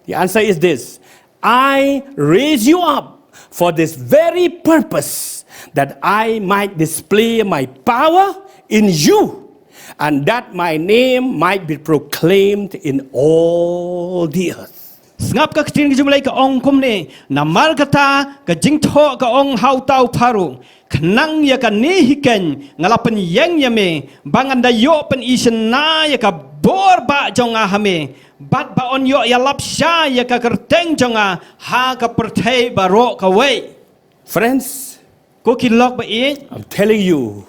The answer is this: "I raise you up for this very purpose, that I might display my power in you, and that my name might be proclaimed in all the earth." Sngap ka ktien ka jong U Blei ka ong kumne, namar kata ka jingthoh ka ong ha uta u Pharaoh, khnang ïa kane hi keiñ nga la pynïeng ïa me, ba ngan da ïoh pyni shynna ïa ka bor bah jong nga ha me, bad ba yn ïoh ïalap shai ïa ka kyrteng jong nga ha ka pyrthei baroh kawei. Friends, ko ki lok ba ïeit, I'm telling you,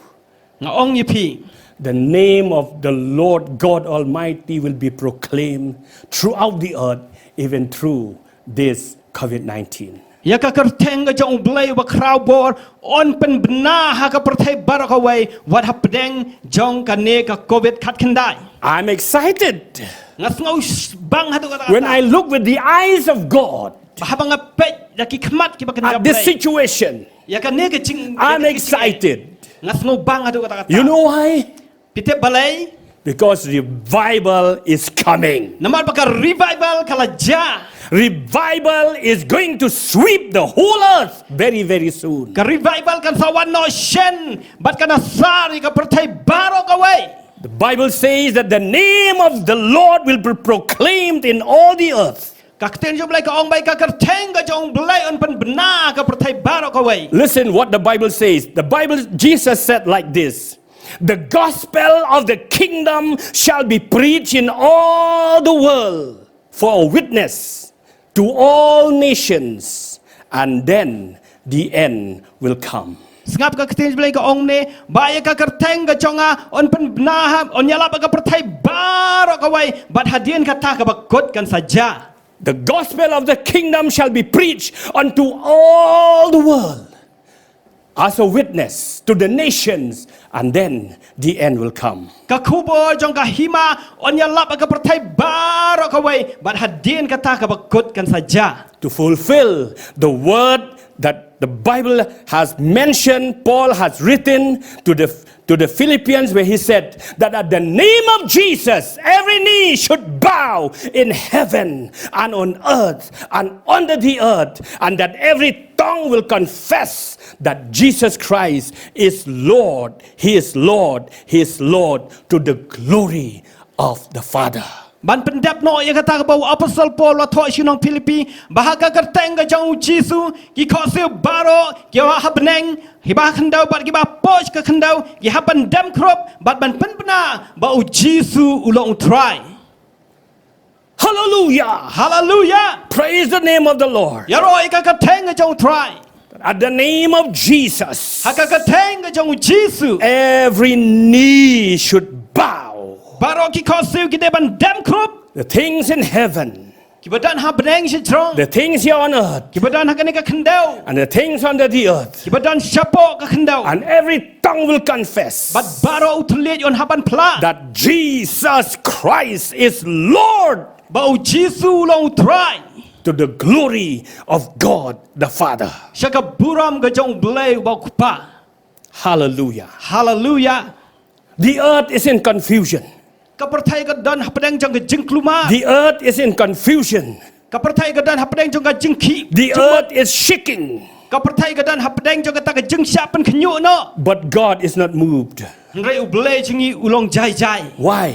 nga ong ïa phi, the name of the Lord God Almighty will be proclaimed throughout the earth, even through this COVID nineteen. Ïa ka kyrteng ka jong U Blei ba khraw bor yn pynbna ha ka pyrthei baroh kawei, wat hapdeng jong kane ka COVID khatkhyndai. I'm excited. Nga sngewbang haduh katta katta. When I look with the eyes of God, ba haba nga peit da ki khmat kiba kynja Blei, at this situation, ïa kane ka jing, I'm excited. Nga sngewbang haduh katta katta. You know why? Phi tip balei? Because revival is coming. Namar ba ka revival ka la jia. Revival is going to sweep the whole earth very, very soon. Ka revival kan sa wan noh shen bad kan asar ïa ka pyrthei baroh kawei. The Bible says that the name of the Lord will be proclaimed in all the earth. Ka ktien jong U Blei ka ong ba ïa ka kyrteng ka jong U Blei yn pynbna ha ka pyrthei baroh kawei. Listen what the Bible says. The Bible, Jesus said like this: "The gospel of the kingdom shall be preached in all the world for a witness to all nations, and then the end will come." Sngap ka ktien U Blei ka ong ne, ba ïa ka kyrteng ka jong nga yn pynbna ha, yn ïalap ha ka pyrthei baroh kawei, bad hadien kata kaba kut kan sa jia. The gospel of the kingdom shall be preached unto all the world as a witness to the nations, and then the end will come. Ka khubor jong ka hima yn ïalap ha ka pyrthei baroh kawei, bad hadien kata kaba kut kan sa jia. To fulfill the word that the Bible has mentioned, Paul has written to the, to the Philippians, where he said that at the name of Jesus, every knee should bow in heaven and on earth and under the earth, and that every tongue will confess that Jesus Christ is Lord. He is Lord. He is Lord, to the glory of the Father. Ban pyndep noh ïa kata kaba u apostol Paul u la thoh sha ki nong Philippi, ba ha ka kyrteng ka jong U Jisu, ki khohsiew baroh, kiba ha bneng, kiba ha khyndew bad kiba hapoh ka khyndew, ki hap ban dem khrup bad ban pynbna ba U Jisu u long U Trai. Hallelujah. Hallelujah. Praise the name of the Lord. Ïaroh ïa ka kyrteng ka jong U Trai. At the name of Jesus, Ha ka kyrteng ka jong u Jisu. Every knee should bow. Baroh ki khohsiew ki dei ban dem khrup. The things in heaven, Kiba don ha bneng shajrong. The things here on earth, Kiba don ha kane ka khyndew. And the things under the earth. Kiba don shapoh ka khyndew. And every tongue will confess. Bad baroh u thylliej un hap ban phla. That Jesus Christ is Lord. Ba u Jisu u long u Trai. To the glory of God the Father. Sha ka burom ka jong u Blei uba u Kpa. Hallelujah. Hallelujah. The earth is in confusion. Ka pyrthei ka don hapdeng jong ka jingkulmar. The earth is in confusion. Ka pyrthei ka don hapdeng jong ka jingkhih. The earth is shaking. Ka pyrthei ka don hapdeng jong kata ka jingshah pynkhynñiuh noh. But God is not moved. Hynrei u Blei jong ngi u long jai jai. Why?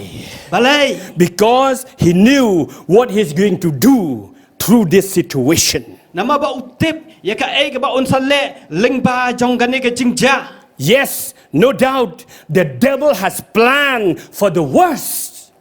Balei? Because he knew what he's going to do through this situation. Namar ba u tip ïa kaei kaba un sa leh lyngba jong kane ka jingjia. Yes, no doubt, the devil has planned for the worst.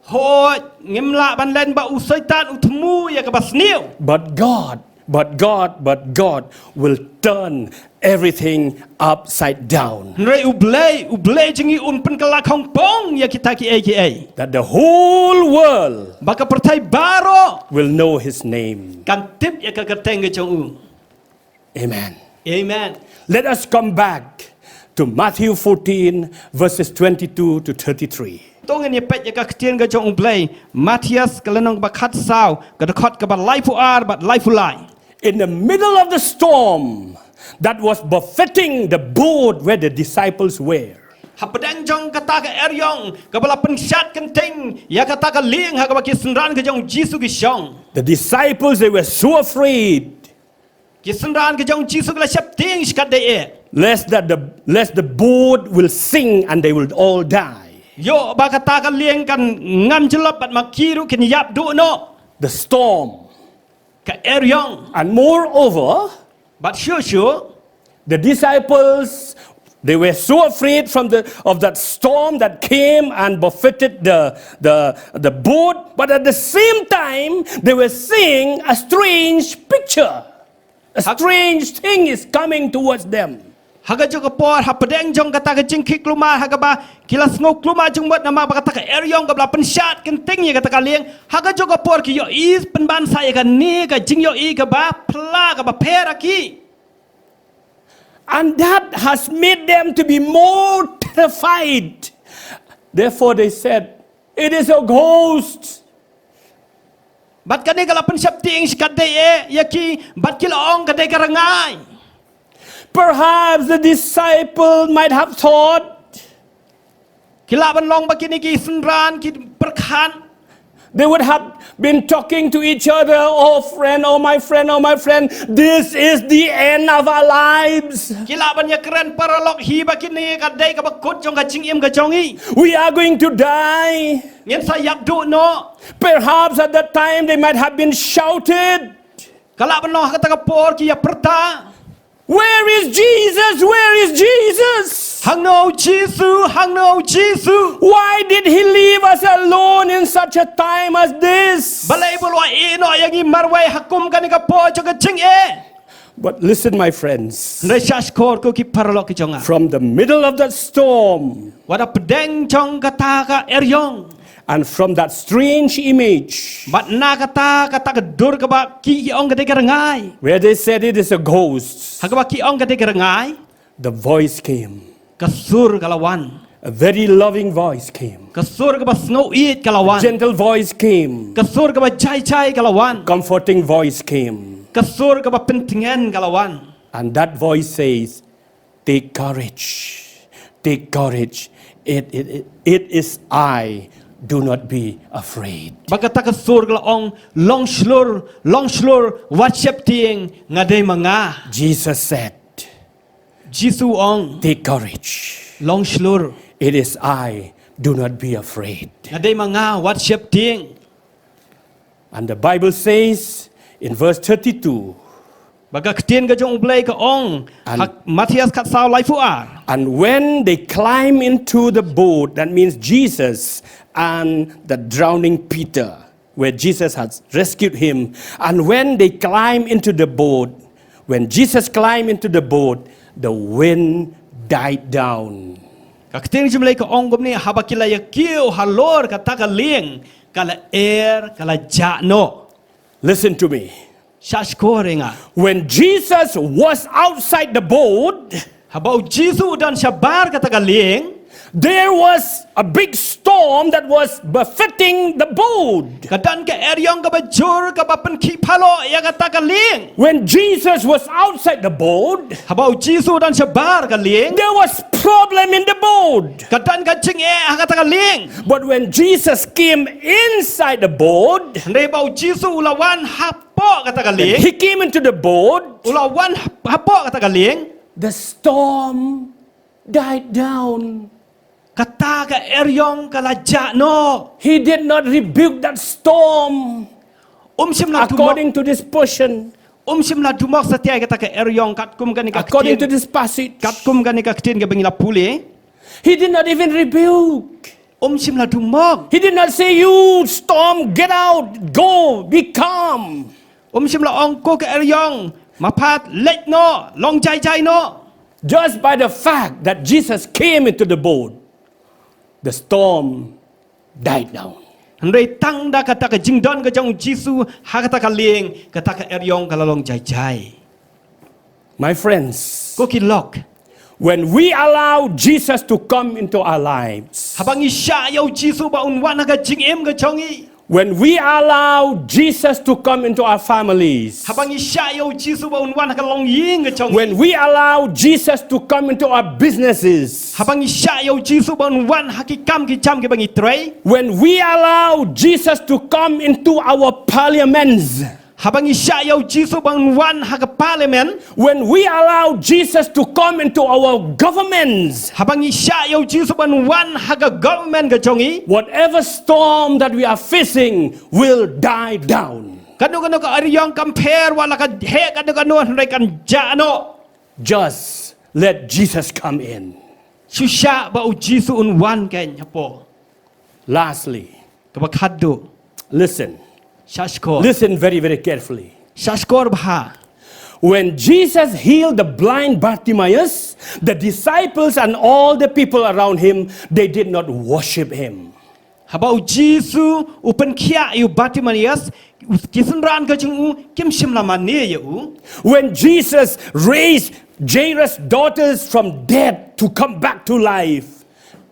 Hooid, ngim lah ban len ba u Soitan u thmu ïa kaba sniew. But God, but God, but God will turn everything upside down. Hynrei u Blei, u Blei jong ngi un pynkylla khongpong ïa kita kiei kiei. That the whole world Ba ka pyrthei baroh will know his name. Kan tip ïa ka kyrteng ka jong u. Amen. Amen. Let us come back to Matthew fourteen, verses twenty-two to thirty-three. To ngin ïa peit ïa ka ktien ka jong u Blei, Mathaios ka lynnong kaba khatsaw, ka dkhot kaba laiphew ar bad laiphew lai. In the middle of the storm that was buffeting the boat where the disciples were. Hapdeng jong kata ka eriong kaba la pynshad kynting ïa kata ka lieng ha kaba ki synran ka jong u Jisu ki shong. The disciples, they were so afraid. Ki synran ka jong u Jisu ki la sheptieng shikatdei eh. Lest that the, lest the boat will sink and they will all die. Ïoh ba kata ka lieng kan ngam jyllop bad ma ki ruh kin ïap duh noh. The storm. Ka eriong. And moreover, Bad shuh shuh, the disciples, they were so afraid from the, of that storm that came and buffeted the, the, the boat, but at the same time, they were seeing a strange picture. A strange thing is coming towards them. Ha kajuh ka por, hapdeng jong kata ka jingkhih kulmar ha kaba ki la sngew kulmar jingmut namar ba kata ka eriong kaba la pynshad kynting ïa kata ka lieng. Ha kajuh ka por ki ïohi pynban sa ïa kane ka jingïohi kaba phylla kaba pher ha ki. And that has made them to be more terrified. Therefore they said, "It is a ghost." Bad kane ka la pynsheptieng shikatdei eh ïa ki bad ki la ong ka dei ka rngai. Perhaps the disciple might have thought, Ki lah ban long ba kine ki synran ki pyrkhat. They would have been talking to each other, "Oh friend, oh my friend, oh my friend, this is the end of our lives." Ki lah ban ïakren paralok hi ba kine ka dei kaba kut jong ka jingim ka jong ngi. We are going to die. Ngin sa ïap duh noh. Perhaps at that time they might have been shouted. Ka lah ban long ha kata ka por ki ïa pyrta. Where is Jesus? Where is Jesus? Hangno u Jisu, hangno u Jisu? Why did he leave us alone in such a time as this? Balei ba u la ïehnoh ïa ngi marwei ha kum kane ka por jong ka jingeh? But listen, my friends. Hynrei shah shkor ko ki paralok ki jong nga. From the middle of that storm, wat hapdeng jong kata ka eriong. And from that strange image, bad na kata, kata ka dur kaba ki ong ka dei ka rngai, where they said it is a ghost, ha kaba ki ong ka dei ka rngai, the voice came. Ka sur ka la wan. A very loving voice came. Ka sur kaba sngewieit ka la wan. A gentle voice came. Ka sur kaba jai jai ka la wan. Comforting voice came. Ka sur kaba pyntngen ka la wan. And that voice says, "Take courage. Take courage. It, it, it, it is I. Do not be afraid." Bad kata ka sur ka la ong, "Long shlur, long shlur, wat sheptieng, nga dei ma nga." Jesus said, Jisu u ong, "Take courage. Long shlur. It is I. Do not be afraid." Nga dei ma nga, wat sheptieng. And the Bible says in verse thirty-two, bad ka ktien ka jong u Blei ka ong, ha Mathaios khatsaw laiphew ar, and when they climb into the boat, that means Jesus and the drowning Peter, where Jesus has rescued him, and when they climb into the boat, When Jesus climbed into the boat, the wind died down. Ka ktien jong U Blei ka ong kumne, haba ki la ïa kiew halor kata ka lieng, ka lyer ka la jah noh. Listen to me. Shah shkor ïa nga. When Jesus was outside the boat, haba U Jisu u don shabar kata ka lieng, there was a big storm that was buffeting the boat. Ka don ka eriong kaba jur kaba pynkhih phaloh ïa kata ka lieng. When Jesus was outside the boat, haba U Jisu u don shabar ka lieng, there was problem in the boat. Ka don ka jingeh ha kata ka lieng. But when Jesus came inside the boat, hynrei ba U Jisu u la wan hapoh kata ka lieng, he came into the boat, u la wan hapoh kata ka lieng, the storm died down. Kata ka eriong ka la jah noh. He did not rebuke that storm. Um shym la dumok. According to this portion. Um shym la dumok satia ïa kata ka eriong katkum kane ka ktien. According to this passage. Katkum kane ka ktien kaba ngi la pule. He did not even rebuke. Um shym la dumok. He did not say, "You storm, get out, go, be calm." Um shym la ong, ko ka eriong, maphat, leit noh, long jai jai noh. Just by the fact that Jesus came into the boat, the storm died down. Hynrei tang da kata ka jingdon ka jong U Jisu ha kata ka lieng, kata ka eriong ka la long jai jai. My friends, ko ki lok, when we allow Jesus to come into our lives, haba ngi shah ïa U Jisu ba un wan ha ka jingim ka jong ngi, when we allow Jesus to come into our families, haba ngi shah ïa U Jisu ba un wan ha ka longïing ka jong ngi, when we allow Jesus to come into our businesses, haba ngi shah ïa U Jisu ba un wan ha ki kam ki jam kiba ngi trei, when we allow Jesus to come into our parliaments, haba ngi shah ïa U Jisu ba un wan ha ka parliament, when we allow Jesus to come into our governments, haba ngi shah ïa U Jisu ba un wan ha ka government ka jong ngi, whatever storm that we are facing will die down. Kano kano ka eriong kam pher, wat la ka heh kano kano, hynrei kan jah noh. Just let Jesus come in. Shu shah ba U Jisu un wan kein hapoh. Lastly, kaba khatduh. Listen. Shah shkor. Listen very, very carefully. Shah shkor bha. When Jesus healed the blind Bartimaeus, the disciples and all the people around him, they did not worship him. Haba U Jisu u pynkhiah ïa u Bartimaeus, u, ki synran ka jong u kim shym la mane ïa u. When Jesus raised Jairus' daughters from death to come back to life,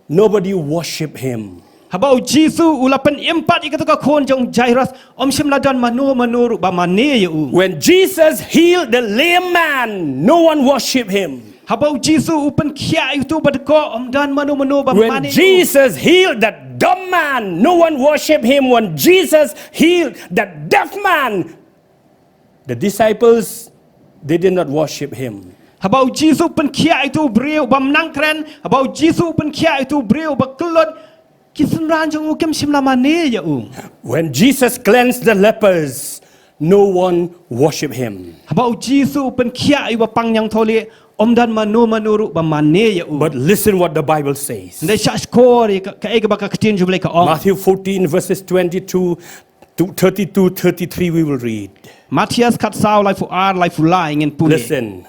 nobody worship him. Haba U Jisu u la pynim pat ïa kato ka khun jong u Jairus, um shym la don mano mano ruh ba mane ïa u. When Jesus healed the lame man, no one worship him. Haba U Jisu u pynkhiah ïa uto uba dkoh, um don mano mano ba mane ïa u. When Jesus healed that dumb man, no one worship him. When Jesus healed that deaf man, the disciples, they did not worship him. Haba U Jisu u pynkhiah ïa uto u briew bym nang kren, haba U Jisu u pynkhiah ïa uto u briew ba kyllut, ki synran jong u kim shym la mane ïa u. When Jesus cleansed the lepers, no one worship him. Haba U Jisu u pynkhiah ïa uba pang ñiangthohlieh, um don mano mano ruh ba mane ïa u. But listen what the Bible says. Hynrei shah shkor ïa ka, kaei kaba ka ktien jong U Blei ka ong. Matthew fourteen verses twenty-two to thirty-two, thirty-three we will read. Mathaios khatsaw, laiphew ar, laiphew lai ngin pule. Listen.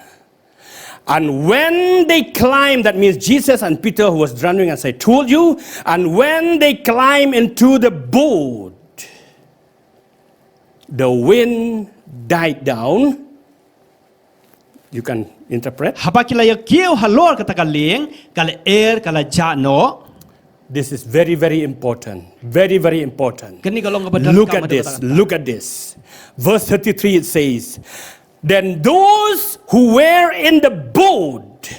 And when they climbed, that means Jesus and Peter who was drowning, as I told you, and when they climbed into the boat, the wind died down. You can interpret. Haba ki la ïa kiew halor kata ka lieng, ka lyer ka la jah noh. This is very, very important. Very, very important. Kane ka long kaba donkam. Look at this. Look at this. Verse thirty-three, it says, "Then those who were in the boat,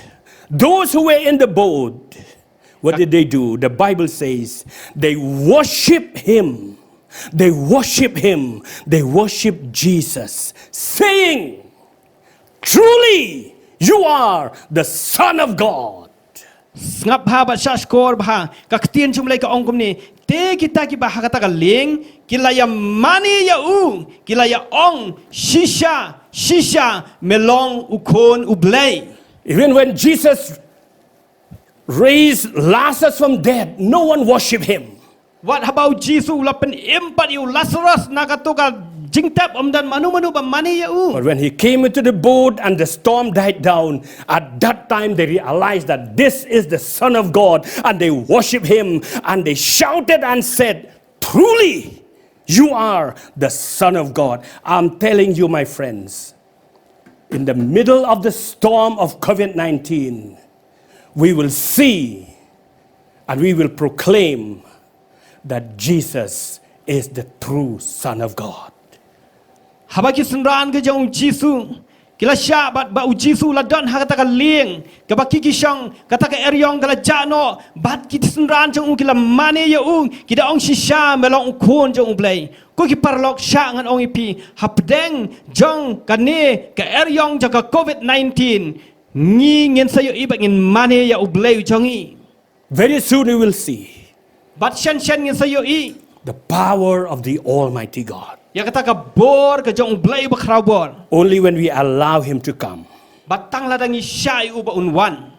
those who were in the boat, what did they do?" The Bible says, "They worship him. They worship him. They worship Jesus, saying, 'Truly, you are the Son of God.'" Sngap bha bad shah shkor bha, ka ktien jong U Blei ka ong kumne, te kita kiba ha kata ka lieng, ki la ïa mane ïa u, ki la ïa ong, "Shisha, shisha, me long u Khun U Blei." Even when Jesus raised Lazarus from death, no one worship him. Wat haba U Jisu u la pynim pat ïa u Lazarus na kato ka jingtep, ym don mano mano ba mane ïa u. But when he came into the boat and the storm died down, at that time they realized that this is the Son of God, and they worshiped him, and they shouted and said, "Truly, you are the Son of God." I'm telling you, my friends, in the middle of the storm of COVID nineteen, we will see and we will proclaim that Jesus is the true Son of God. Haba ki synran ka jong u Jisu ki la shah bad ba u Jisu u la don ha kata ka lieng kaba ki ki shong, kata ka eriong ka la jah noh bad ki synran jong u ki la mane ïa u, ki da ong shisha me long u Khun jong u Blei. Ko ki paralok, shah ngan ong ïa phi, hapdeng jong kane ka eriong jong ka COVID nineteen, ngi ngin sa ïohi ba ngin mane ïa u Blei u jong ngi. Very soon you will see Bad shen shen ngin sa ïohi the power of the Almighty God. ïa kata ka bor ka jong u Blei ba khraw bor. Only when we allow him to come. Bad tang lada ngi shah ïa u ba un wan.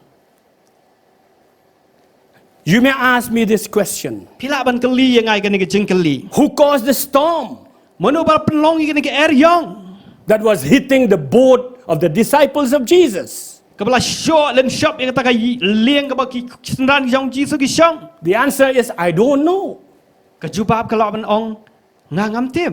You may ask me this question. Phi lah ban kylli ïa nga ïa kane ka jingkylli. Who caused the storm Mano ba pynlong ïa kane ka eriong that was hitting the boat of the disciples of Jesus? kaba la shoh lynshop ïa kata ka lieng kaba ki synran jong u Jisu ki shong? The answer is, "I don't know." Ka jubab ka lah ban ong, nga ngam tip.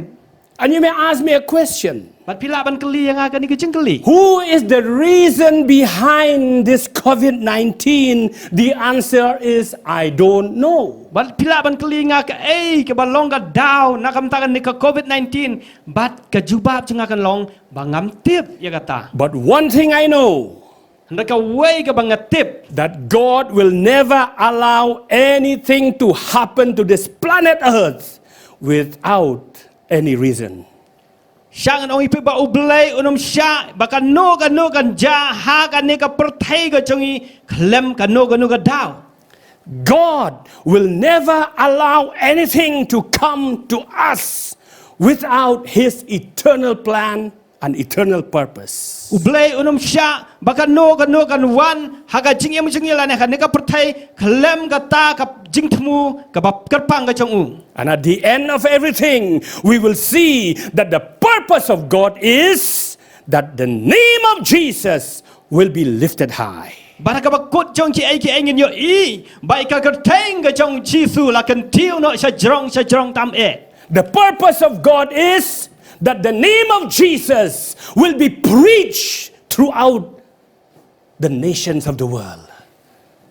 And you may ask me a question. Bad phi lah ban kylli ïa nga kane ka jingkylli. Who is the reason behind this COVID nineteen? The answer is, "I don't know." Bad phi lah ban kylli nga kaei kaba long ka daw na ka bynta kane ka COVID nineteen. Bad ka jubab jong nga kan long ba ngam tip ïa kata. But one thing I know, Hynrei kawei kaba nga tip, that God will never allow anything to happen to this planet Earth without any reason. shah ngan ong ïa phi ba u Blei un ym shah ba kano kano kan jia ha kane ka pyrthei ka jong ngi khlem kano kano ka daw. God will never allow anything to come to us without his eternal plan and eternal purpose. U Blei un ym shah ba kano kano kan wan ha ka jingim jong ngi lane ha kane ka pyrthei khlem kata ka jingthmu kaba kyrpang ka jong u. And at the end of everything, we will see that the purpose of God is that the name of Jesus will be lifted high. Bad ha kaba kut jong kiei kiei ngin ïohi ba ïa ka kyrteng ka jong u Jisu la kyntiew noh shajrong shajrong tam eh. The purpose of God is that the name of Jesus will be preached throughout the nations of the world.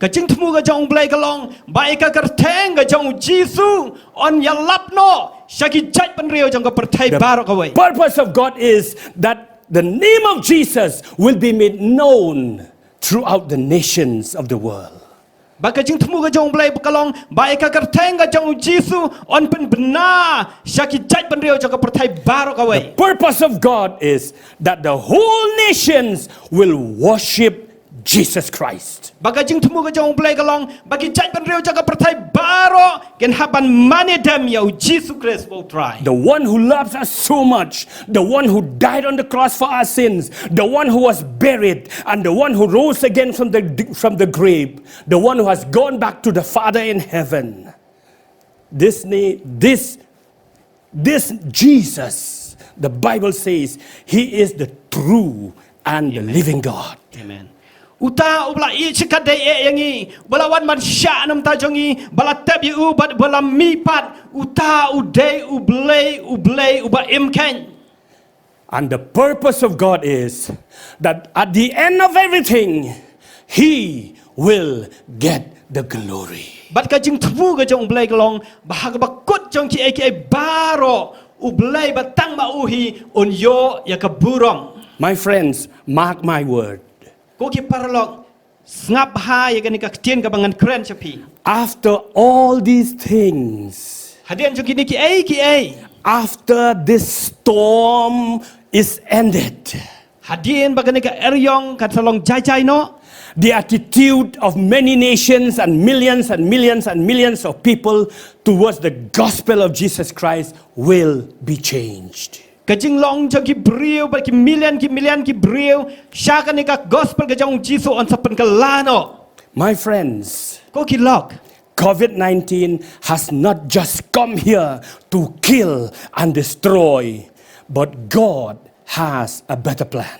Ka jingthmu ka jong u Blei ka long ba ïa ka kyrteng ka jong u Jisu yn ïalap noh sha ki jaitbynriew jong ka pyrthei baroh kawei. Purpose of God is that the name of Jesus will be made known throughout the nations of the world. Bad ka jingthmu ka jong u Blei ka long ba ïa ka kyrteng ka jong u Jisu yn pynbna sha ki jaitbynriew jong ka pyrthei baroh kawei. Purpose of God is that the whole nations will worship Jesus Christ. Bad ka jingthmu ka jong u Blei ka long ba ki jaitbynriew jong ka pyrthei baroh kin hap ban mane dem ïa u Jisu Khrist ba u Trai. The one who loves us so much, the one who died on the cross for our sins, the one who was buried, and the one who rose again from the, from the grave, the one who has gone back to the Father in heaven. This, na- this, this Jesus, the Bible says, he is the true and the living God. Amen. Uta uba la ïeit shikatdei eh ïa ngi, uba la wan ban shah na ka bynta jong ngi, ba la tep ïa u bad ba la mihpat, uta u dei u Blei, u Blei uba im kheiñ. And the purpose of God is that at the end of everything, he will get the glory. Bad ka jingthmu ka jong u Blei ka long ba ha kaba kut jong kiei kiei baroh, u Blei ba tang ma u hi un ïoh ïa ka burom. My friends, mark my word. Ko ki paralok, sngap bha ïa kane ka ktien kaba ngan kren sha phi. After all these things, hadien jong kine kiei kiei, after this storm is ended, hadien ba kane ka eriong ka sa long jai jai noh, the attitude of many nations and millions and millions and millions of people towards the gospel of Jesus Christ will be changed. Ka jinglong jong ki briew bad ki million ki million ki briew sha kane ka gospel ka jong u Jisu yn sa pynkylla noh. My friends, ko ki lok, COVID nineteen has not just come here to kill and destroy, But God has a better plan.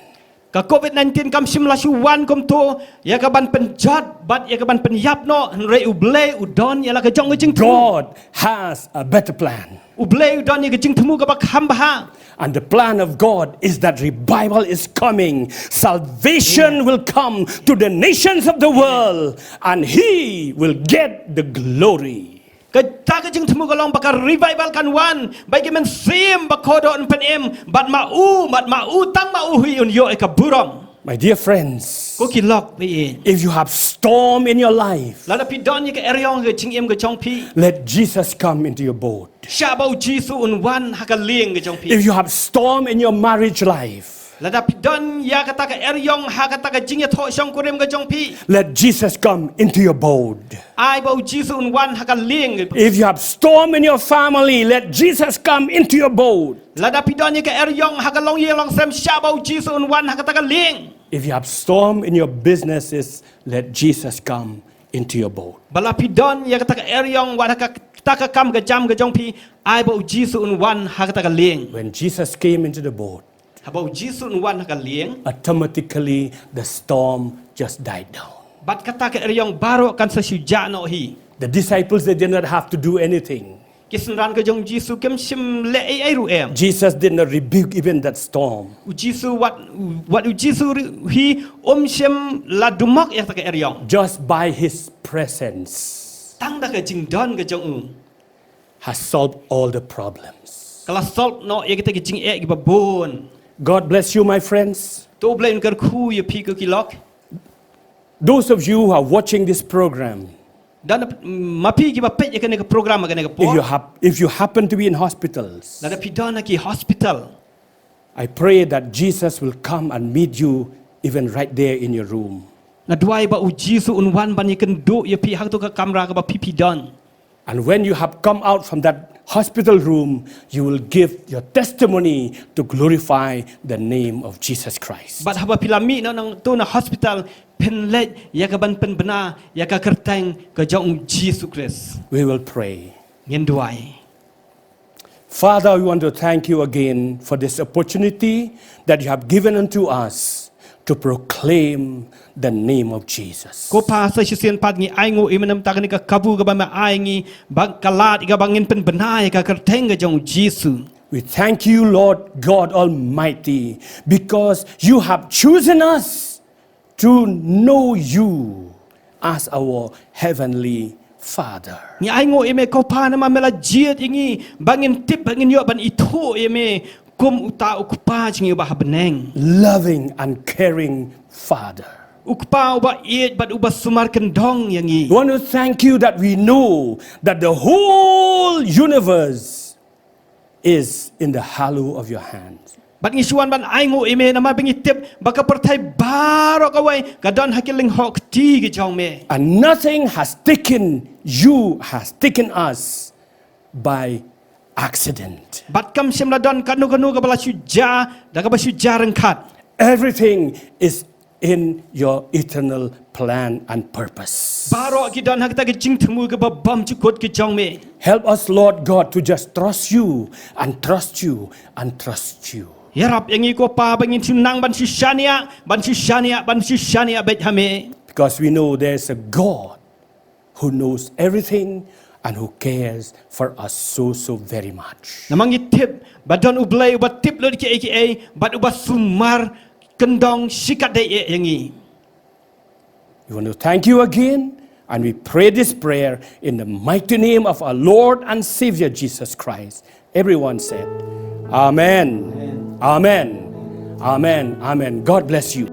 Ka covid nineteen kam shym la shu wan kumto ïa ka ban pynjot bad ïa ka ban pynïap noh, hynrei U Blei u don ïa la ka jong ka jingthmu. God has a better plan. U Blei u don ïa ka jingthmu kaba kham bha. And the plan of God is that revival is coming. Salvation will come to the nations of the world, and He will get the glory. Kata ka jingthmu ka long ba ka revival kan wan, ba ki mynsiem ba kordor yn pynim, bad ma u, bad ma u, tang ma u hi un ïoh ïa ka burom. My dear friends, Ko ki lok ba ïeit. If you have storm in your life, Lada phi don ïa ka eriong ha ka jingim ka jong phi, let Jesus come into your boat. Shah ba U Jisu un wan ha ka lieng ka jong phi. If you have storm in your marriage life, Lada phi don ïa kata ka eriong ha kata ka jingïathoh shongkurim ka jong phi, let Jesus come into your boat. Ai ba U Jisu un wan ha ka lieng. If you have storm in your family, let Jesus come into your boat. Lada phi don ïa ka eriong ha ka longïing longsem, shah ba U Jisu un wan ha kata ka lieng. If you have storm in your businesses, let Jesus come into your boat. Ba la phi don ïa kata ka eriong wat ha kata ka kam ka jam ka jong phi, ai ba U Jisu un wan ha kata ka lieng. When Jesus came into the boat, Haba U Jisu un wan ha ka lieng, automatically the storm just died down. Bad kata ka eriong baroh kan sa shu jah noh hi. The disciples, they did not have to do anything. Ki synran ka jong U Jisu kim shym leh ei ei ruh em. Jesus did not rebuke even that storm. U Jisu wat, wat U Jisu ruh hi um shym la dumok ïa kata ka eriong. Just by His presence, Tang da ka jingdon ka jong U, has solved all the problems. Ka la solve noh ïa kita ki jingeh kiba bun. God bless you, my friends. To U Blei un kyrkhu ïa phi ko ki lok. Those of you who are watching this program, Dan ma phi kiba peit ïa kane ka program ha kane ka por. If you hap-, if you happen to be in hospitals, Lada phi don ha ki hospital, I pray that Jesus will come and meet you even right there in your room. Nga duwai ba U Jisu un wan ban ïakynduh ïa phi ha kato ka kamra kaba phi phi don. And when you have come out from that hospital room, you will give your testimony to glorify the name of Jesus Christ. Bad haba phi la mih na nangto na hospital, phin leit ïa ka ban pynbna ïa ka kyrteng ka jong U Jisu Khrist. We will pray. Ngin duwai. Father, we want to thank you again for this opportunity that you have given unto us to proclaim the name of Jesus. Ko Pa, sa shisien pat ngi ainguh ïa me namar kane ka kabu kaba me ai ngi, ba ka lad ïa ka ba ngin pynbna ïa ka kyrteng ka jong U Jisu. We thank you, Lord God Almighty, because you have chosen us to know you as our heavenly Father. Ngi ainguh ïa me ko Pa namar me la jied ïa ngi ba ngin tip, ba ngin ïoh ban ithuh ïa me kum uta u Kpa jong ngi uba ha bneng. Loving and caring Father. U Kpa uba ïeit bad uba sumar kyndong ïa ngi. We want to thank you that we know that the whole universe is in the hollow of your hand. Bad ngi shu wan ban ainguh ïa me namar ba ngi tip ba ka pyrthei baroh kawei ka don ha ki lyngkhuh kti ki jong me. And nothing has taken you, has taken us by accident. Bad kam shym la don kano kano kaba la shu jia da kaba shu jia ryngkat. Everything is in your eternal plan and purpose. Baroh ki don ha kata ka jingthmu kaba bym jukut ki jong me. Help us, Lord God, to just trust you and trust you and trust you. Ïarap ïa ngi ko Pa ba ngin shu nang ban shu shaniah, ban shu shaniah, ban shu shaniah beit ha me. Because we know there's a God who knows everything and who cares for us so, so very much. Namar ngi tip ba don U Blei uba tip lut kiei kiei bad uba sumar kyndong shikatdei ïa ngi. We want to thank you again, and we pray this prayer in the mighty name of our Lord and Savior Jesus Christ. Everyone said, Amen. Amen. Amen. Amen. God bless you.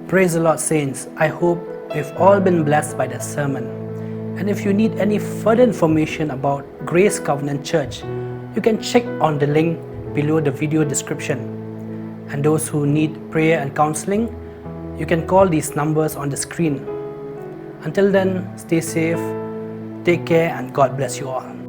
Praise the Lord, saints. I hope we've all been blessed by the sermon. And if you need any further information about Grace Covenant Church, you can check on the link below the video description. And those who need prayer and counseling, you can call these numbers on the screen. Until then, stay safe, take care, and God bless you all.